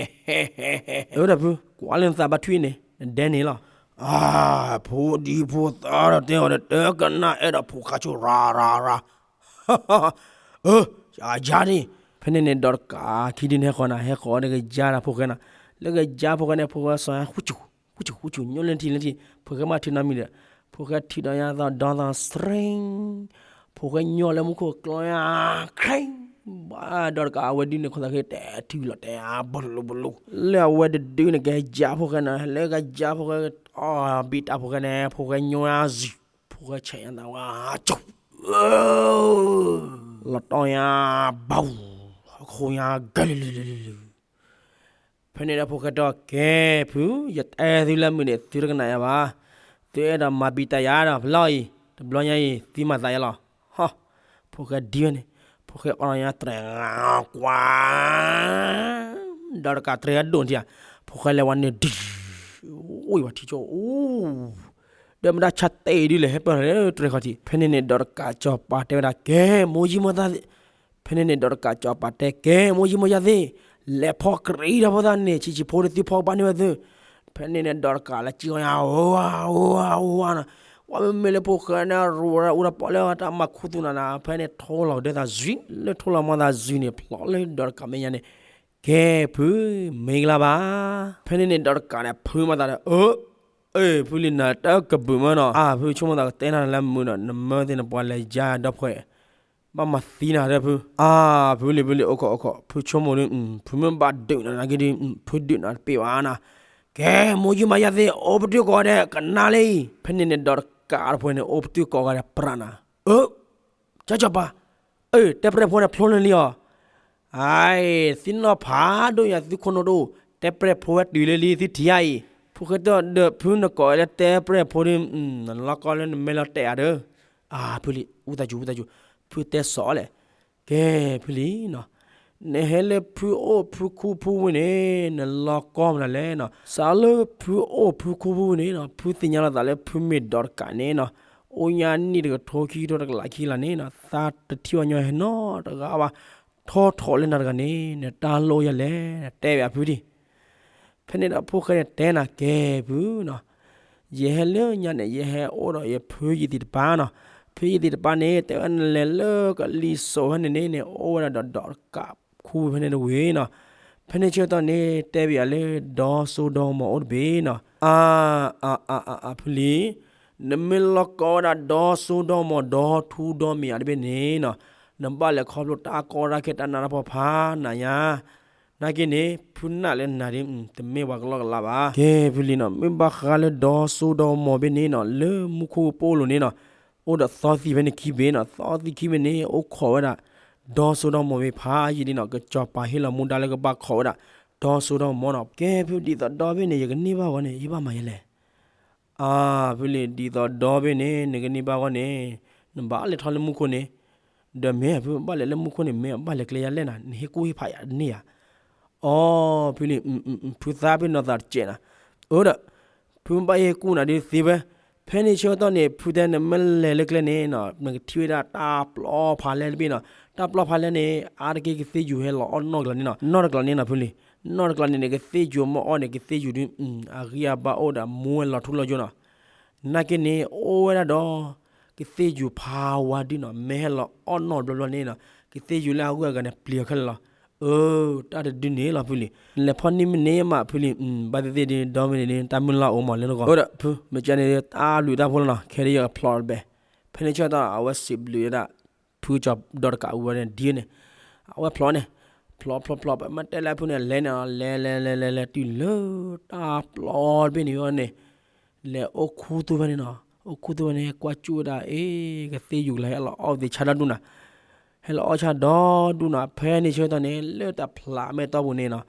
း. အၢ ဒီးဖု ကွၢ်လၢနသးဘၣ်ထွံၣ်န့ၣ် နဒဲန့ၣ်လီၤ. အၢ ဖိဒံဖိသၣ်ဒီးတဲအီၤဒီး တကနၣ်အဲၣ်ဒိးဖိခါဆိၣ်ရၤရၤရၤ. အၢ ယၤယၤန့ၣ်. ဖဲန့ၣ်န့ၣ် ဒီးတကးခံဒုန့ၣ်ဟဲဃီၤနၤ, ဟဲဃီၤဒီးကယါဒီးဖိၣ်ဃဲနၤ, လၢကယါဖိၣ်ဃဲန့ၣ် ဖိၣ်ဃဲစီၤဟဲဃူဆူၣ် ဃူဆူၣ်ဃူဆူၣ် ညိၣ်လၢထံလၢထံ, ဖိၣ်ဃဲမ့ၢ်ထုးနီတမံၤဒီး, ဖိၣ်ဃဲထုးဒီးညါသီဒီသီ စရ့, ဖိၣ်ဃဲညိၣ်လၢမူခိၣ်ကျီညါ ခြ့, ဘၣ်ဒီးတကးအဝဲဒုန့ၣ် ခိၣ်သးဃ့တဲထုးလီၤတဲ ဘလူဘလူ, လၢအဝဲတဒုန့ၣ် ကယါဖိၣ်ဃဲနၤ, လၢကယါဖိၣ်ဃဲ အီၣ်ဘံၣ်တၢ်ဖိၣ်ဃဲန့ၣ် ဖိၣ်ဃဲညိၣ်ညါစူၤ, ဖိၣ်ဃဲဆဲးညါသးဝါ ကၠူၣ် လီၤတီၢ်ညါ ဘၣ်ဝူၤ, ဟီၣ်ခိၣ်ညါ ကဲလုာ်လုာ်လုာ်လုာ်လုာ်. ဖဲန့ၣ်ဒီးဖိၣ်ဃဲတဲအီၤ ကဲ ဖု, ယတဲသုလၢမုၢ်န့ၣ် သုတကနၣ်ယၤဘၣ်, သုအဲၣ်ဒိးမၤဘံၣ်တၢ်ယၤဒီး ဖဲလီၤအံၤ, တ တဘျီညါအံၤ သံမၤသးယါလီၤ. ဟီ, ဖိၣ်ဃဲဒံဝဲန့ၣ်, ဖိၣ်ဃဲအီၣ်နီၤညါတြဲၤ ကွၢ်, ဒီးတကးတြဲၤဂၤဒိၣ်ထံဧါ, ဖိၣ်ဃဲလဲၤဝဲန့ၣ် ဒုး, အိၣ်ဝဲထံဆိ, အိၣ်, ဒီးမတၤဆါတဲဒုးလဲၣ် ဟဲပၢၢ်ထီၣ်လၢတြဲၤခီၣ်ထံး, ဖဲန့ၣ်န့ၣ် ဒီးတကးစီၤပၤတဲဝဲဒၣ် ကဲ, မိၢ်ယံၤမိၢ်သး ဖဲန့ၣ်န့ၣ်ဒီးတကးစီၤပၤတဲ ကဲ, မိၢ်ယံၤမိၢ်ယါသ့ၣ်, လဲၤဖီကရံးဒီးဖိသၣ်န့ၣ် ဆံးဆံးဖိတသုဖီကဘၣ်န့ၢ်ဝဲသု, ဖဲန့ၣ်န့ၣ်ဒီးတကးလၢကံဂီၤညါ ဝါ, ဝါ, ဝါနီၤ, ဝဲမ့မ့ၢ်လၢဖိၣ်ဃဲန့ၣ် ရူးဝဲဒၣ်အူတၢ်ပီၣ်လၢတၢ်မၤခူသူၣ်နၤနၤ, ဖဲန့ၣ်ထိလီၤကဒၢသးစံး, လၢထိလီၤမၤသးစံးန့ၣ် ဖျိးလၢဒီးတကးမဲာ်ညါန့ၣ်, ကဲဖု, မ့ၢ်ကလါဘၣ်, ဖဲန့ၣ်န့ၣ်ဒီးတကးန့ၣ် ဖုမၤသးဒီး အၢ အ့ၣ် ဖုလံၤ နတကဘုးမၢနီၤ, အါ ဖုဆိကမိၣ်သးကတဲနၤလၢမုာ်ဒီး နမၢသ့ၣ်နပှၤလဲၤယါဒီဖှဲး, ဘၣ်မၤသံနၤဒီးဖု, အါ ဖုလံၤ ဖုလံၤ အိၣ်ခိး အိၣ်ခိး ဖုဆိကမိၣ်ဒီး ဖုမ့ၢ်ဘၣ်ဒုးနၤနာ်က့ဒီး ဖုဒုးနၤတပ့ၢ်ဘၣ်နၤ, ကဲ မိၢ်ယံၤမၤယါသ့ၣ် အိၣ်ပတုာ်ကိးဂၤဒဲး ကနါလံ, ဖဲန့ၣ်န့ၣ်ဒီးတကးတဖှဲးန့ၣ် အိၣ်ပတုာ်ကိးဂၤဒဲးပြးနၤ, အၢ ကၠီကၠီပၤ, အၢ တဲပရဲၣ်ဖိန့ၣ်ဖျိလၢလံအီၤ, အ့ၣ် သ့ၣ်နီၣ်ဖးဒိၣ်ညါ သုခိၣ်နူာ်ဒိၣ်, တဲပရဲၣ်ဖိဝဲတုၤလၢလံသုထံၣ်ဧါအံၤ, ဖိၣ်ဃဲတၢၢ်ဒီး ဖုနကိးလၢတဲပရဲၣ်ဖိဒီး နလီၢ်ကီလၢနမဲာ်လီၤတဲာ်ဧါဒီး, အါ ဖုလံၤ အူသးစူၤ အူသးစူၤ, ဖုတဲစိးလဲၣ်, ကဲဖုလံၤနီၤ, နဟဲလၢဖုအိၣ်ဖုခူဖုဝံၤန့ၣ် နလီၢ်ကီမနုၤလဲၣ်နီၤ, စးလၢဖုအိၣ်ဖုခူဖုဝံၤန့ၣ်နီၤ ဖုသ့ၣ်ညါလီၤသးလၢဖုမ့ၢ်ဒီးတကးန့ၣ်နီၤ, အိၣ်ညါနံၣ်တကထိခံကထိတကလးခံကလးန့ၣ်နီၤ သးတထံၣ်ဘၣ်ညီဟဲနီတဂၤဘၣ်, ထီၣ်ထီၣ်လၢနၤတဂၤန့ၣ် နတၢ်လိၣ်ယၤလဲၣ် နတဲဘၣ်ဖုဒံး, ဖဲန့ၣ်ဒီးဖိၣ်ဃဲန့ၣ်တဲနၤ ကဲဖုနီၤ, ယဟဲလၢညါန့ၣ် ယဟဲအိၣ်ဒီးယဖုယသံၣ်တပၤနီၤ, ဖုယသံၣ်တပၤန့ၣ် တဲဝဲနလဲၤလၢကလံၤစိးဖဲန့ၣ်န့ၣ်န့ၣ် အိၣ်ဝဲဒၣ်ဒီးဒီးတကးခူဖဲန့ၣ်တဝံၤနီၤ, ဖဲန့ၣ်ဆၢကတီၢ်န့ၣ် တဲဘၣ်ယၤလၢဒီစိဒီမီၤအိၣ်တဘ့ၣ်နီၤ, အါ အါ အါ အါ ဖုလံၤ နမ့ၢ်လီၢ်ကီဝဲဒၣ်ဒီစိဒီမီၤဒီထူဒီမံၤဧါတဘ့ၣ်န့ၣ်နီၤ, နဘၣ်လဲၤခီဖျိတၢ်ကီတၢ်ခဲတၢ်နးတၢ်ဖှီၣ်ဖးနးညါ, နာ်က့န့ၣ် ဖုနာ်လၢနၤဒ် တမ့ၢ်ပှၤကလီကလးဘၣ်. ကဲဖုလံၤနီၤ မ့ၢ်ဘၣ်ဃးလၢဒီစိဒီမီၤဘ့ၣ်န့ၣ်နီၤ လၢမူခိၣ်ပအိၣ်လိၤန့ၣ်နီၤ အိၣ်ဒီးသီသံၣ်ဖဲန့ၣ်ခံဘ့ၣ်နီၤ, သီသံၣ်ခံဘ့ၣ်န့ၣ် အိၣ်ခိးဝဲဒၣ် ဒီစိဒီမီၤဘ့ၣ်ဖးယံာ်ဒ်နီၤ, ကစီၤပၤဟ့ၣ်လီၤမူဒါလၢကဘၣ်ခိးဝဲဒၣ် ဒီစိဒီမီၤနီၤ. ကဲဖုဒ်သိးဒီဘ့ၣ်န့ၣ် ယကန့ၢ်ဘၣ်ဝဲန့ၣ် ယဘၣ်မၤယဲလဲၣ် အါ ဖုလံၤ ဒ်သိးဒီဘ့ၣ်န့ၣ် နကန့ၢ်ဘၣ်ဂီၢ်န့ၣ် နဘၣ်လဲၤထီၣ်လၢမူခိၣ်န့ၣ်, ဒီးမ့ၢ်ဖုဘၣ်လဲၤလၢမူခိၣ်န့ၣ် မ့ၢ်ဘၣ်လဲၤကျဲယါလဲၣ်နၤ နဟ့ၣ်ကူၣ်ဟ့ၣ်ဖးယၤတန့ၢ်ဧါ. အီ ဖုလံၤ ဖုသးပ့ၤနီၣ်သးတစဲးနၤ, အၢဒီး ဖုဘၣ်ဟ့ၣ်ကူၣ်နၤဒ်သ့ဝဲ, ဖဲန့ၣ်ဆၢကတီၢ်န့ၣ် ဖုတဲနမ့ၢ်လဲၤလၢကျဲန့ၣ်နီၤ နကထံၣ်ဝဲဒၣ်တၢ်ပျီဖးလဲၢ်တဘ့ၣ်နီၤ, တၢ်ပျီဖးလဲၢ်န့ၣ် အါတက့ၢ်ကသ့ၣ်ယူၤဟဲလီၤအီၣ်နီၢ်တကျါန့ၣ်နီၤ, နီၢ်တကျါန့ၣ်နီၤဖုလံၤ, နီၢ်တကျါန့ၣ်န့ၣ် ကသ့ၣ်ယူၤမ့ၢ်အီၣ်န့ၣ် ကသ့ၣ်ယူၤဒ် အဂံၢ်အဘါအိၣ်ဒီးမူဝဲလီၤထူလီၤယိာ်နီၤ. နာ်က့န့ၣ် အိၣ်ဝဲဒၣ်ဒီး ကသ့ၣ်ယူၤဖးဝါဒုနီၤ, မ့ၢ်ဟဲလီၤအီၣ်နီၢ်ဘျီဘျီန့ၣ်နီၤ ကသ့ၣ်ယူၤလၢအဂုၤအဂၤန့ၣ် ပျံၤအီၤခဲလၢာ်လီၤ. အၢ တၢ်တဒုန့ၣ်လီၤဖုလံၤ, နလဲၤဖီၣ်န့ၢ်မ့ၢ်န့ၣ်မးဖုလံၤ, ဘၣ်သ့ၣ်သ့ၣ်ဒ်ဒီမ့ၢ်န့ၣ်ဒ် တၢ်မုၢ်လၢ်အိၣ်မးလၢနဂီၢ်, အၢဒီးဖု မ့ၢ်ကဲန့ၣ် တၢ်ဘျုးတၢ်ဖှိၣ်လီၤနီၤ, ခဲဒ်ယကဖျိးတဘဲ, ဖဲန့ၣ်ဆၢကတီၢ် အဝဲစံးဘျုးဝဲဒၣ် ဖုကၠီၤဒီတကးဝဲန့ၣ်ဒ်န့ၣ်, အဝဲဖျိးန့ၣ်, ဖျိးဖျိးဖျိး ပမ့ၢ်တဲလၢဖုန့ၣ် လဲၤန့ၣ် လဲၤလဲၤလဲၤလဲၤလဲၤတုၤလၢတၢ်ပျီတဘ့ၣ်န့ၣ်ဝဲန့ၣ်, လဲၤအိၣ်ခူသူၣ်ဖဲန့ၣ်နီၤ, အိၣ်ခူသူၣ်ဖဲန့ၣ် ကွၢ်ကၠူၣ်ဝဲဒၣ် အ့ ကသ့ၣ်ယူၤကလါဟဲလီၤအီၣ်သ့ၣ်ဆါဒီဒူၣ်နၤ, ဟဲလီၤအီၣ်ဆါဒီဒူၣ်နၤ, ဖဲန့ၣ်ဆၢကတီၢ်န့ၣ် လၢတၢ်ဖျးမဲာ်တီၢ်ပူၤန့ၣ်နီၤ,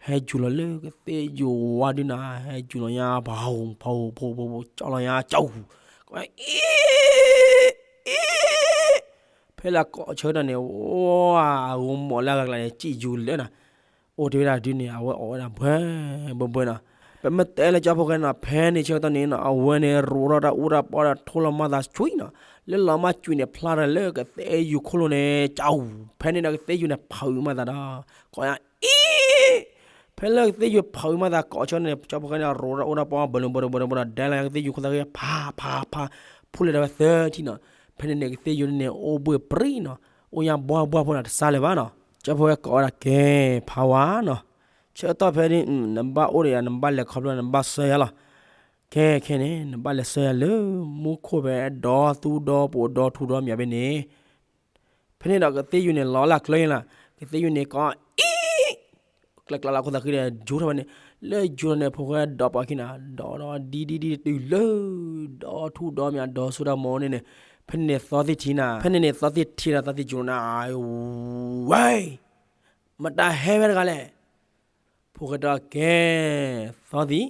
ဟဲယူၤလီၤလၢကသ့ၣ်ယူၤဝါဒုနီၤ, ဟဲယူၤလီၤညါ ဖးဟူးဖးဟူးဖးဟူးဖးဟူး ကၠီလီၤညါ ကၠီဟူး, အ့ အ့ ဖဲလၢကိးဆၢကတီၢ်န့ၣ် ဝါ အဂီၤမီၤလၢအဂၤကျါန့ၣ် စံၣ်ယူၤလၢနၤ, အိၣ်တ့ၢ်ဝဲဒၣ်ဒုန့ၣ် အဝဲအီၣ်ဝဲဒၣ်ဘှဲဘှဲဘှဲနီၤ, ပမ့ၢ်တဲလၢကၠီဖိၣ်ဃဲနီၤ ဖဲန့ၣ်ဆၢကတီၢ်န့ၣ်နီၤ အဝဲန့ၣ်ရိးထီၣ်တၢ်အူတၢ်ပီဒီး ထိလီၤမၤသးကွံာ်နီၤ, လၢလီၤမၤကွံာ်န့ၣ် ဖျါထီၣ်လၢကသ့ၣ်ယူၤခိၣ်လိၤန့ၣ် ကၠီဟူး, ဖဲန့ၣ်ဒီးကသ့ၣ်ယူၤန့ၣ် ဖးအုးမၤသးဒီး ကိးညါ အ့ ဖဲလၢကသ့ၣ်ယူၤဖးအုးမၤသးကိးဆၢန့ၣ် ကၠီဖိၣ်ဃဲန့ၣ် ရိးထီၣ်အိၣ်ဒီးပီ ဘၢၣ်လိာ်ဘၢၣ်လိာ်ဘၢၣ်လိာ်ဘၢၣ်လိာ် ဒဲလီၤကသ့ၣ်ယူၤခိၣ်သၣ်ဃံ ဖးဖးဖး ဖူလၢဒၣ်ဝဲသၢထံၣ်နီၤ, ဖဲန့ၣ်န့ၣ် ကသ့ၣ်ယူၤန့ၣ် အိၣ်ဘှ့ၣ်ပြံနီၤ, အိၣ်ညါဘှါဘှါဖိန့ၣ် တစါလၢၤဘၣ်နီၤ, ကၠီဖိၣ်ဃဲကိးဝဲဒၣ်ကဲ ဖးဝါနီၤ, ဆၢကတီၢ်ဖဲန့ၣ် နဘၣ်အိၣ်ဒီးယၤ နဘၣ်လဲၤခီဖျိ နဘၣ်ဆှၢယၤလီၤ, ခဲခဲန့ၣ် နဘၣ်လဲၤဆှၢယၤလၢ မူခိၣ်ဖဲ ဒီသူဒီပိၤဒီထူဒီမံၤဘ့ၣ်န့ၣ် ဖဲန့ၣ်ဒီးကသ့ၣ်ယူၤန့ၣ် လီၤလၢကျဲလီၤ, ကသ့ၣ်ယူၤန့ၣ်ကိး အံၤ ကျဲကျါလၢခိၣ်သၣ်ဃံဒီး ယူၤထီၣ်ဝဲန့ၣ်, လၢယူၤထီၣ်န့ၣ် ဖိၣ်ဃဲဒီးပှၤခံနၤ ဒီးဒီးဒ်ဒ်ဒ်တုၤလၢ ဒီထူဒီမံၤ ဒီသူဒီမီၤန့ၣ်န့ၣ်, ဖဲန့ၣ်န့ၣ်သီသ့ၣ်ထံနၤ, ဖဲန့ၣ်န့ၣ်သီသ့ၣ်ထံဒီးသီသ့ၣ်ယူၤနၤ, ဝဲ မတၤဟဲဝဲတဂၤလဲၣ်, ဖိၣ်ဃဲတဲကဲ သီသ့ၣ်,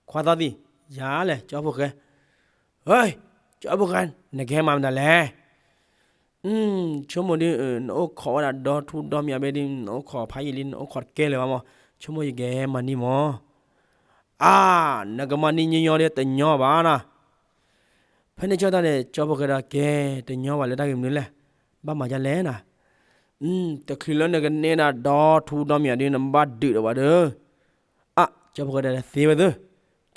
ခွါသီသ့ၣ်, ယၤလဲၣ် ကၠီဖိၣ်ဃဲ, ဟဲ ကၠီဖိဃဲ နကဟဲမၤမတၤလဲၣ်. ဆိကမိၣ်ဒ် နအိၣ်ခိးဝဲဒၣ်ဒီထူဒီမၠးဘ့ၣ်ဒ် နအိၣ်ခိးဖးယံာ်လံ နအိၣ်ခိးတကဲလၢၤဘၣ်မး, ဆိကမိၣ်ယကဟဲမၤန့ၢ်မး. အါ, နကမၤန့ၢ်ညီညီဒီးတညီဘၣ်နီၤ. ဖဲန့ၣ်ဆၢကတီၢ်န့ၣ် ကၠီဖိဃဲဒီးကဲ, တညီဘၣ်လၢတၢ်ဂ့ၢ်မနုၤလဲၣ်, ဘၣ်မၤဒ်လဲၣ်နီၤ. တချုးလၢနကန့ၢ်ဒၣ်ဒီထူဒီမၠးဒ် နဘၣ်ဒုးဒီးဘၣ်ဒီး အါ, ကၠီဖိဃဲဒီးသ့ဝဲသ့,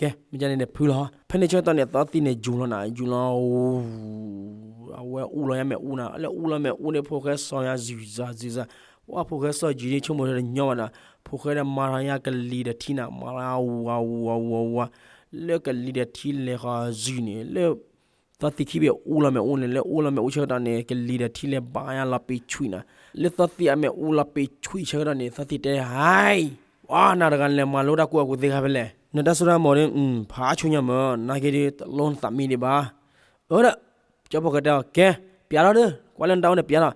ကဲ မ့ၢ်ဒ်န့ၣ်ဒီးဖုလီၤ. ဖဲန့ၣ်ဆၢကတီၢ်န့ၣ် သီသံန့ၣ်ယူၤလီၤနၤ, ယူၤလီၤ အဝဲအူလီၤညါမ့ၣ်အူနၤ, လၢအူလီၤမ့ၣ်အူန့ၣ် ဖိၣ်ဃဲစီၤညါ ဇုၤစၢ် ဇုၤစၢ်, ဝဲဖိၣ်ဃဲစီၤယံၤန့ၣ် ဆိကမိၣ်ဒီးတညီဘၣ်နၤ, ဖိၣ်ဃဲဒီးမၤထီၣ်ညါကလံၤဒီးထံနၤ, မၤထီၣ်ညါဝူၤဝူၤဝူၤဝူၤဝူၤ, လၢကလံၤဒီးထံလဲၤဃီၤယုၤန့ၣ် လၢ သီသံခံဘ့ၣ်အူလီၤမ့ၣ်အူန့ၣ်, လၢအူလီၤမ့ၣ်အူဆၢကတီၢ်န့ၣ် ကလံၤဒီးထံလဲၤဘၣ်ညါလီၤပ့ၤဆွံးနၤ, လၢသီသံအမ့ၣ်အူလီၤပ့ၤဆွံးဆၢကတီၢ်န့ၣ် သီသံတဲ ဟဲ, ပှၤနၤတဂၤလဲၤမၤလိတၢ်ကူၣ်ဘၣ်ကူၣ်သ့ခါဖဲလဲၣ်, နတၢ်စိတၢ်ကမီၤဒီး ဖးဆူညါမး, နာ်က့ဒီး တလိၣ်နသးမံဒံးဘၣ်. အၢဒီး ကၠီဖိဃဲတဲအီၤ ကဲ, ပျးထီၣ်ဒီး ကွၢ်လၢနတၢ်အိၣ်န့ၣ်ပျးထီၣ်.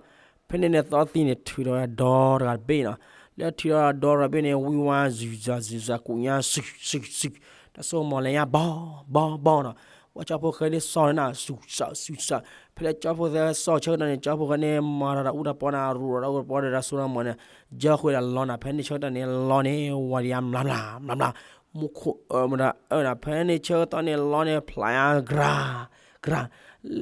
ဖဲန့ၣ်န့ၣ် သီသံန့ၣ်ထုးထီၣ်ဝဲဒီတဂၤတဘ့ၣ်နီၤ, လၢထုးထီၣ်ဒီတဂၤတဘ့ၣ်န့ၣ် ဝံဝါ ဇုၤစၢ် ဇုၤစၢ် ကူးညါ စုး စုး စုး, တၢ်စိကမီၤလဲၤညါ ဘီ ဘီ ဘီနီၤ, ဝဲကၠီဖိဃဲန့ၣ်စီၤန့ၣ်နၤ စုးစၢ် စုးစၢ်, ဖဲလၢကၠီဖိဃဲစီၤဆၢကတီၢ်န့ၣ် ကၠီဖိဃဲန့ၣ် မၤထီၣ်တၢ်အူတၢ်ပီန့ၣ် ရူးထီၣ်တၢ်အူတၢ်ပီဒီးတၢ်စိတၢ်ကမီၤန့ၣ်, ယီဃုာ်ဒီးလီနၤ, ဖဲန့ၣ်ဆၢကတီၢ်န့ၣ် လီန့ၣ် ဝၤဒံးအါမျးမျး မျးမျး, မူခိၣ်အၢမတၤအၢနၤ, ဖဲန့ၣ်ဆၢကတီၢ်န့ၣ် လီန့ၣ် ဖျးညါ ကြၢး ကြၢး,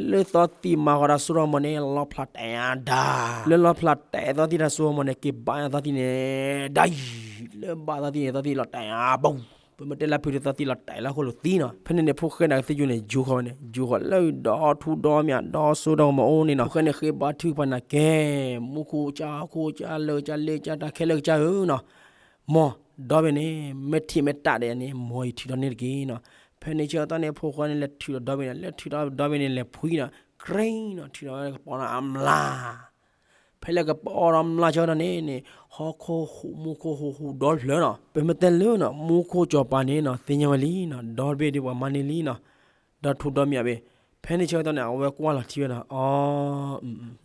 လၢသီသံမၤဃီၤတၢ်စိတၢ်ကမီၤန့ၣ် လီဖျးတဲာ်ညါဒါ, လၢလီဖျးတဲာ်သီသံတၢ်စိတၢ်ကမီၤန့ၣ် က့ၤဘၣ်ညါသီသံန့ၣ် ဒါယံၤ, လၢဘၣ်သီသံန့ၣ် သီသံလီၤတဲာ်ညါ ဘီ, ပမ့ၢ်တဲလၢဖုဒီးသီသံလီၤတဲာ်လၢဃိၣ်လိာ်သံနီၤ, ဖဲန့ၣ်န့ၣ် ဖိၣ်ဃဲန့ၣ်ကသ့ၣ်ယိၤန့ၣ် ယူၤဃီၤဝဲန့ၣ် ယူၤဃီၤလၢဒီထူဒီမၠး ဒီစိဒီကမီၤအိၣ်န့ၣ်နီၤ, ဖိၣ်ဃဲန့ၣ်ဃ့ဘါထုကဖၣ်နၤကဲ, မူခိၣ်ကစၢ် ခိၣ်ကစၢ် လၢာ်ကစၢ် လ့ကစၢ် တၢ်ခဲလၢာ်ကစၢ်ဧၢနီၤ, မ်ဒီဘ့ၣ်န့ၣ် မ့ၢ်ထံၣ်မ့ၢ်တၢ်ဒီးန့ၣ် မ်အံၤထုးထီၣ်န့ၢ်တက့ၢ်နီၤ, ဖဲန့ၣ်ဆၢကတီၢ်န့ၣ် ဖိၣ်ဃဲန့ၣ် လဲၤထုးထီၣ်ဒီဘ့ၣ်န့ၣ် လဲၤထုးထီၣ်ဒီဘ့ၣ်န့ၣ် လဲၤဖှံနီၤ, ကြ့နီၤ, ထုးထီၣ်ဝဲကပီၤနီၤအမျး ဖဲလၢကပီၤဒီးမျးဆၢကတီၢ်န့ၣ်န့ၣ် ဟီၣ်ခိၣ်ဟူး မူခိၣ်ဟူးဟူးဒီဖျၢၣ်နီၤ, ပမ့ၢ်တဲလၢနီၤ မူခိၣ်စီၤပၤန့ၣ်နီၤ သ့ၣ်ညါဝဲလံနီၤ, ဒီဘ့ၣ်ဒ်ပှၤမၤန့ၢ်လံနီၤ, ဒီထူဒီမၠးဘ့ၣ်, ဖဲန့ၣ်ဆၢကတီၢ်န့ၣ် အဝဲကွၢ်လီၤထံဝဲဒီး အီ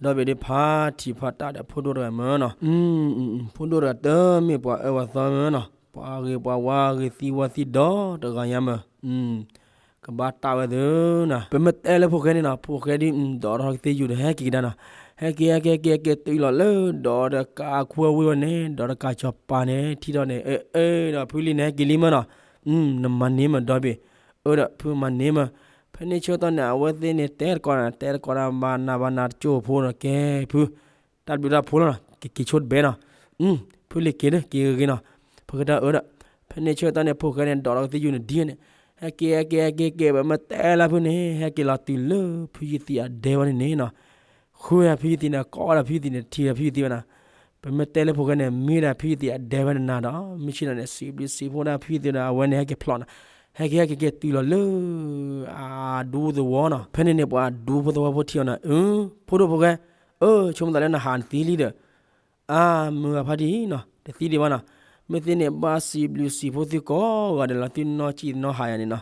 ဒီဘ့ၣ်ဒ်ဖါထံးဖါတၢ်ဒီးဖိဒိၣ်တဂၤမၢနီၤ, ဖိဒိၣ်တဂၤတမ့ၢ်ပှၤအၢပှၤသီမၢနီၤ, ပှၤဂ့ၤပှၤဝါဂ့ၤသံဝါသံဒီတဂၤညါမၢ, ကဘၣ်တၢ်ဝဲသ့နီၤ, ပမ့ၢ်တဲလၢဖိၣ်ဃဲန့ၣ်နီၤ, ဖိၣ်ဃဲဒ် ဒီးထီၣ်ကသ့ၣ်ယူၤဒီး ဟဲက့ၤကဒါနီၤ, ဟဲက့ၤ ဟဲက့ၤ ဟဲက့ၤ ဟဲက့ၤ တုၤလီၤလၢ ဒီးတကးအခွဲဝံၤဝဲန့ၣ် ဒီးတကးစီၤပၤန့ၣ် ထံၣ်ထီၣ်န့ၣ် အၢ အၢ ဒီးဖုလံန့ၣ် ဟဲက့ၤလံမၢနီၤ, နမၤန့ၢ်မၢဒီဘ့ၣ်, အၢ ဒီးဖုမၤန့ၢ်မၢ, ဖဲန့ၣ်ဆၢကတီၢ်န့ၣ် အဝဲသ့ၣ်န့ၣ် တဲတကိးနၤ တဲတကိးနၤ ဘၣ်နၤဘၣ်နၤတကၠိဖိနီၤ, ကဲ ဖု တၢ်ဘျုးတၢ်ဖှိၣ်လီၤနီၤ, ကက့ၤဆိတဘဲနီၤ, ဖုလံက့ၤဒီး က့ၤဂ့ၤနီၤ, ဖိၣ်ဃဲတၢ်အၢဒီး, ဖဲန့ၣ်ဆၢကတီၢ်န့ၣ် ဖိၣ်ဃဲန့ၣ် ဒီးထီၣ်ကသ့ၣ်ယူၤန့ၣ်ဒ်န့ၣ်, ဟဲက့ၤ ဟဲက့ၤ ဟဲက့ၤ က့ၤ ပမ့ၢ်တဲလၢဖုန့ၣ် ဟဲက့ၤလီၤတုၤလၢ ဖုယသံအဒဲဝဲန့ၣ်န့ၣ်နီၤ, ဃုဝဲဒၣ်ဖုယသံန့ၣ် ကိးဝဲဒၣ်ဖုယသံန့ၣ် ထံၣ်ဝဲဖုယသံဝဲနီၤ, ပမ့ၢ်တဲလၢဖိၣ်ဃဲန့ၣ် မ့ၢ်ဒၣ်ဖုယသံအဒဲဝဲန့ၣ်နၤဒီး မ့ၢ်ဆ့ၣ်နီၤန့ၣ် စံးဘျုးစံးဖှိၣ်ဒၣ်ဖုယသံဒီး အဝဲန့ၣ် ဟဲက့ၤဖျိးနီၤ, ဟဲက့ၤ ဟဲက့ၤ က့ၤတုၤလီၤလၢ အဒူသဝီနီၤ, ဖဲန့ၣ်န့ၣ် ပှၤဒူဖိသဝီဖိထံၣ်အီၤနီၤ, အၢ ဖိဒိၣ်ဖိၣ်ဃဲ, အၢ ဆိကမိၣ်သးလၢနဟးနသံလံဒီး အါ မုၢ်ဂၤဖါတံၢ်နီၤ တသံဒံးဘၣ်နီၤ, မ့ၢ်သ့န့ၣ် ဘၣ်စံးဘျုးစံးဖှိၣ်သုကိးဂၤဒဲးလီၤ, သုနီၢ်ကံၣ်နီၢ်ဟးယၤန့ၣ်နီၤ,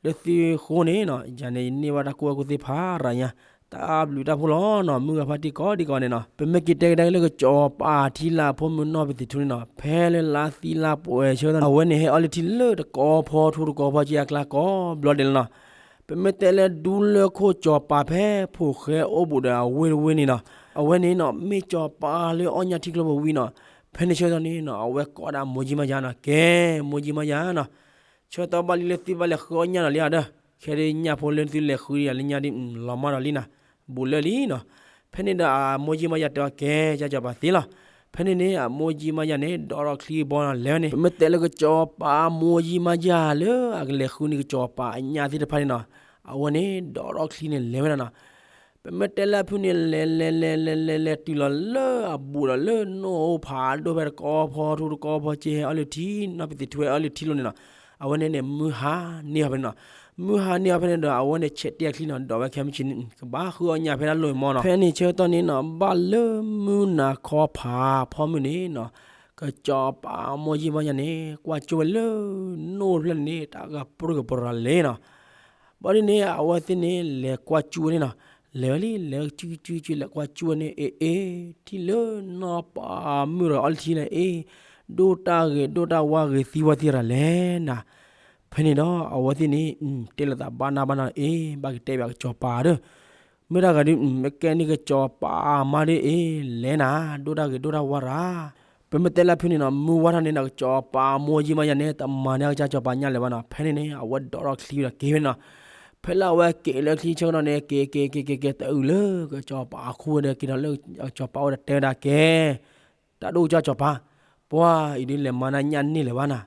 လၢသုဃိန့ၣ်နီၤ, ယၤန့ၣ် ယန့ၢ်ဘၣ်တၢ်ကူၣ်ဘၣ်ကူၣ်သ့ဖးရၤညါ, တၢ်ဘျုးတၢ်ဖှိၣ်လီၤနီၤ, မုၢ်ဂၤဖါတံၢ်ကိးဒံကိးန့ၣ်နီၤ, ပမ့ၢ်က့ၤတဲကဒါလၢကစီၤပၤထံလၢအဖိမုၣ်နီၢ်ပသံးထူန့ၣ်နီၤ, ဖဲလၢလါသံလါပှဲၤဆၢကတီၢ် အဝဲန့ၣ်ဟဲအီလုၢ်ထံလၢတကီၢ်ဖီထူတကီၢ်ဖီက့အကျါကိးဘျီဒဲးလီၤနီၤ, ပမ့ၢ်တဲလၢဒူလၢခိၣ်စီၤပၤဖဲဖိၣ်ဃဲအိၣ်ဘူးဒီးအဝ့ၢ်တဝ့ၢ်န့ၣ်နီၤ, အဝဲန့ၣ်နီၤ မ့ၢ်စီၤပၤလၢအီၣ်ညၣ်ထံကျိပူၤဝံၤနီၤ, ဖဲန့ၣ်ဆၢကတီၢ်န့ၣ်နီၤ အဝဲကိးဒၣ်မိၢ်ကၠံမါယၤနီၤ, ကဲ မိၢ်ကၠံမါယၤနီၤ, ဆၢကတီၢ်ဘၣ်လံလၢသုဘၣ်လဲၤဃုအီၣ်ညၣ်နီၤလံဧါဒီး, ခဲဒုးညၣ်ဖိလၢသုလဲၤဃုဒံးယၤလၢညါဒ် လီၤမၢ်ဒီးလံနီၤ, ဘူးလၢလံနီၤ, ဖဲန့ၣ်ဒီးအမိၢ်ကၠံမါယၤတဲအီၤကဲ ကၢ်စီၤပၤသ့လီၤ, ဖဲန့ၣ်န့ၣ် အမိၢ်ကၠံမါယၤန့ၣ် ဒိးထီၣ်ချံကဘီနီၤ လဲၤဝဲန့ၣ်, ပမ့ၢ်တဲလၢကစီၤပၤမိၢ်ကၠံမါယၤလၢအကလဲၤဃုန့ၢ်ကစီၤပၤအညၣ်သ့ၣ်တဖၣ်န့ၣ်နီၤ, အဝဲန့ၣ် ဒိးထီၣ်ချံန့ၣ်လဲၤဝဲဒၣ်နီၤ, ပမ့ၢ်တဲလၢအဖုန့ၣ် လဲၤလဲၤလဲၤလဲၤလဲၤလဲၤတုၤလီၤလၢ အဘူးဒီးလၢနိၣ်အိၣ်ဖးဒိၣ်ဖဲတကီၢ်ဖီထူတကီၢ်ဖီက့ဟဲအီလုၢ်ထံ နီၢ်ပသံးထူဟဲအီလုၢ်ထံလိၤန့ၣ်နီၤ, အဝဲန့ၣ်န့ၣ် မုၢ်ဟါန့ၢ်အီၤဖဲန့ၣ်နီၤ, မုၢ်ဟါန့ၢ်အီၤဖဲန့ၣ်ဒီး အဝဲန့ၣ်ဆဲးတ့ၢ်ချံနီၤ ဒိးဝဲခဲမုၢ်ဆ့ၣ်န့ၣ် ကဘၣ်ဃုအီၣ်ညၣ်ဖဲဒၣ်လိၤမီၢ်နီၤ, ဖဲန့ၣ်ဆၢကတီၢ်န့ၣ်နီၤ ဘၣ်လၢမုၢ်နၤခီဖးဖီမုၢ်န့ၣ်နီၤ, ကစီၤပၤမိၢ်ကၠံမါယၤန့ၣ် ကွၢ်ကၠိဝဲလၢ နိၣ်ဖျၢၣ်န့ၣ် တၢ်ဂၤပြၢၢ်ကပၤရၤလဲၣ်နီၤ, ဘၣ်ဒ်န့ၣ် အဝဲသ့ၣ်န့ၣ် လဲၤကွၢ်ကၠိဝဲန့ၣ်နီၤ, လဲၤဝဲလံ လဲၤကၠူကၠူကၠူ လဲၤကွၢ်ကၠိဝဲန့ၣ် အ့ အ့ ထံၣ်လၢနီၢ်ပၤမုၣ်ဒီးအီလုၢ်ထံလၢအ့ ဒိၣ်တၢ်ဂ့ၤဒိၣ်တၢ်ဝါဂ့ၤသံဝါသံရၤလဲၣ်နၤ, ဖ ဖဲန့ၣ်ဒီးအဝဲသ့ၣ်န့ၣ် တဲလိာ်သးဘၣ်နၢ်ဘၣ်နၢ် အ့ ဘၣ်ကတဲဘၣ်ကစီၤပၤဒီး မ့ၢ်တၢ်ဂၤဒုး မ့ၢ်ကဲန့ၣ်ကစီၤပၤမါဒုး အ့ လဲၤနၤ ဒိၣ်တၢ်ဂ့ၤဒိၣ်တၢ်ဝါရၤ ပမ့ၢ်တဲလၢဖုန့ၣ်နီၤ မုၢ်ဝါထီၣ်န့ၣ်နီၤ ကစီၤပၤမိၢ်ယံမါယၤန့ၣ် တမၤန့ၢ်ကစၢ်စီၤပၤညၣ်လၢၤဘၣ်နီၤ. ဖဲန့ၣ်န့ၣ် အဝဲဒိးထီၣ်ချံဝဲဒီးက့ၤဝဲန့ၣ်နီၤ. ဖဲလၢအဝဲက့ၤလၢချံဆၢကတီၢ်န့ၣ် က့ၤက့ၤက့ၤက့ၤက့ၤ တအုးလၢကစီၤပၤအခိၣ်ဝဲဒီး က့ၤဒီးလၢကစီၤပၤအိၣ်ဒီးတဲဝဲဒၣ်ကဲ တၢ်ဒိၣ်ကစၢ်စီၤပၤ, ပှၤအံၤဒုးလဲၤမၤနၢ်ညၣ်န့ၢ်လၢၤဘၣ်နၤ.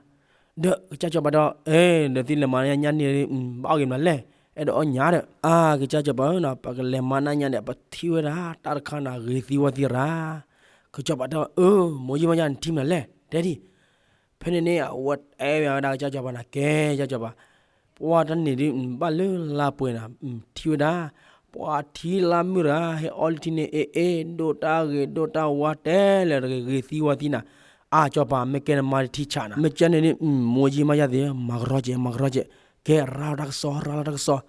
ဒီးကစၢ်စီၤပၤဒီး အဲ ဒီးသုလဲၤမၤနၢ်ညၣ်န့ၢ် ဘၣ်အီၣ်ဂ့ၤမနုၤလဲၣ်, အဲၣ်ဒိးအီၣ်ညၣ်ဒီး အါ ကစၢ်စီၤပၤဧၢနီၤ ပကလဲၤမၤနၢ်ညၣ်ဒီး ပထံၣ်ဝဲဒၣ်တၢ်တခါန့ၣ် ဂ့ၤသံဝါသံရၤ. ကစၢ်စီၤပၤတဲ အၢ မိၢ်ယံမါယၤန့ၣ်ထံၣ်မနုၤလဲၣ် တဲဒ် ဖဲန့ၣ်န့ၣ် အဝဲတဲဝဲဒၣ်ကစၢ်စီၤပၤန့ၣ် ကဲ ကစၢ်စီၤပၤ, ပှၤတၢ်န့ၣ်ဒုး ဘၣ်လၢလါပှဲၤန့ၣ် ထံၣ်ဝဲဒၣ် ပှၤထံလါမုၢ်ရၤ ဟဲအီၣ်လၢထံန့ၣ် အ့ အ့ ဒိၣ်တၢ်ဂ့ၤဒိၣ်တၢ်ဝါတဲလဲၣ်တဂ့ၤ ဂ့ၤသံဝါသံနၤ. အါ စီၤပၤ မ့ၢ်ကဲန့ၣ်မါဒုးထံဆးနၤ မ့ၢ်ကဲန့ၣ်ဒုး မိၢ်ယံမါယၤသ့ၣ် မၤကရီကဲ မၤကရီကဲ, ကဲ ရၤလီၤတၢ်ကစီၣ် ရၤလီၤတၢ်ကစီၣ်.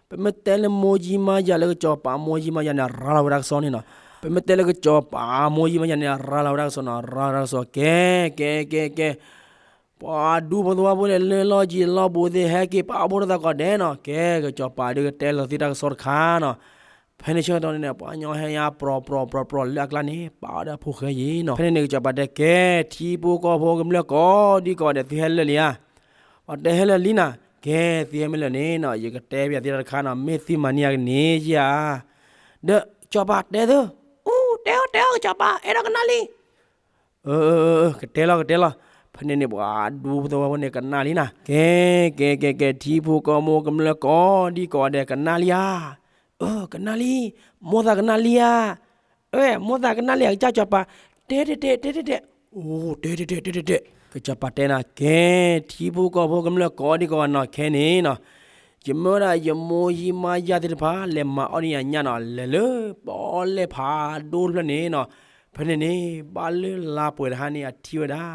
ပမ့ၢ်တဲလၢမိၢ်ယံမါယၤလၢကစီၤပၤမိၢ်ယံမါယၤန့ၣ် ရၤလီၤဝဲဒၣ်ကစီၣ်န့ၣ်နီၤ. ပမ့ၢ်တဲလၢကစီၤပၤမိၢ်ယံမါယၤန့ၣ် ရၤလီၤဝဲဒၣ်ကစီၣ်နီၤ ရၤလီၤတၢ်ကစီၣ် ကဲ ကဲ ကဲ ကဲ ပှၤဒူဖိသဝီဖိန့ၣ် လၢလီၢ်ယံၤလီၢ်ဘူးသ့ၣ် ဟဲက့ၤပာ်ဖှိၣ်ထီၣ်သးကိးဒဲးနီၤ. ကဲ ကစီၤပၤဒုးကတဲလီၤသ့ၣ်တၢ်ကစီၣ်တခါနီၤ. ဖဲန့ၣ်ဆၢကတီၢ်န့ၣ် ပှၤကညီဟဲညါပြီပြီပြီပြီလၢအကျါန့ၣ် ပာ်အီၤဒီးဖိၣ်ဃဲယံၤနီၤ. ဖဲန့ၣ်န့ၣ် ကစီၤပၤတဲ ကဲ ထံဖိကီၢ်ဖိကမျၢၢ်ကိးဒံကိးဂၤဒဲး သုဟဲလၢာ်လံဧါ. ပှၤတဲဟဲလၢာ်လံနၤ. ကဲ သုဟဲမ့ၢ်လၢာ်န့ၣ်နီၤ ယကတဲပျးသုတၢ်တခါနီၤ မ့ၢ်သုမၤန့ၢ်ယၤကန့ၢ်ဧါ. ဒီးကစီၤပၤတဲသု, အူ တဲအီၤ တဲအီၤ ကစီၤပၤ အဲၣ်ဒိးကနၣ်လံ. အၢ ကတဲလီၤ ကတဲလီၤ. ဖဲန့ၣ်န့ၣ် ပှၤဒူဖိသဝီဖိန့ၣ် ကနၣ်လံနၤ. ကဲ ကဲ ကဲ ကဲ ထံဖိကီၢ်ဖိကမျၢၢ်ကိးဒံကိးဂၤဒဲး ကနၣ်လံဧါ. အၢ ကနၣ်လံ, မိၢ်သးကနၣ်လံဧါ. အၢ မိၢ်သးကနၣ်လံဧါ ကစၢ်စီၤပၤ, တဲတဲတဲ တဲတဲတဲ, အိ တဲတဲတဲ တဲတဲတဲ, ကစီၤပၤတဲနၤ ကဲ ထံဖိကီၢ်ဖိကမျၢၢ်ကိးဒံကိးဂၤနီၤ ခဲန့ၣ်နီၤ ယမၢဝဲဒၣ်ယမိၢ်ယံမါယၤသ့ၣ်တဖၣ် လဲၤမၤအီၣ်န့ၢ်ယၤညၣ်နီၤ လဲၤလၢပီၣ်လဲၣ်ဖးဒိၣ်တဖျၢၣ်န့ၣ်နီၤ. ဖဲန့ၣ်န့ၣ် ဘၣ်လၢလါပှဲၤတဟါန့ၣ် အထံၣ်ဝဲဒၣ်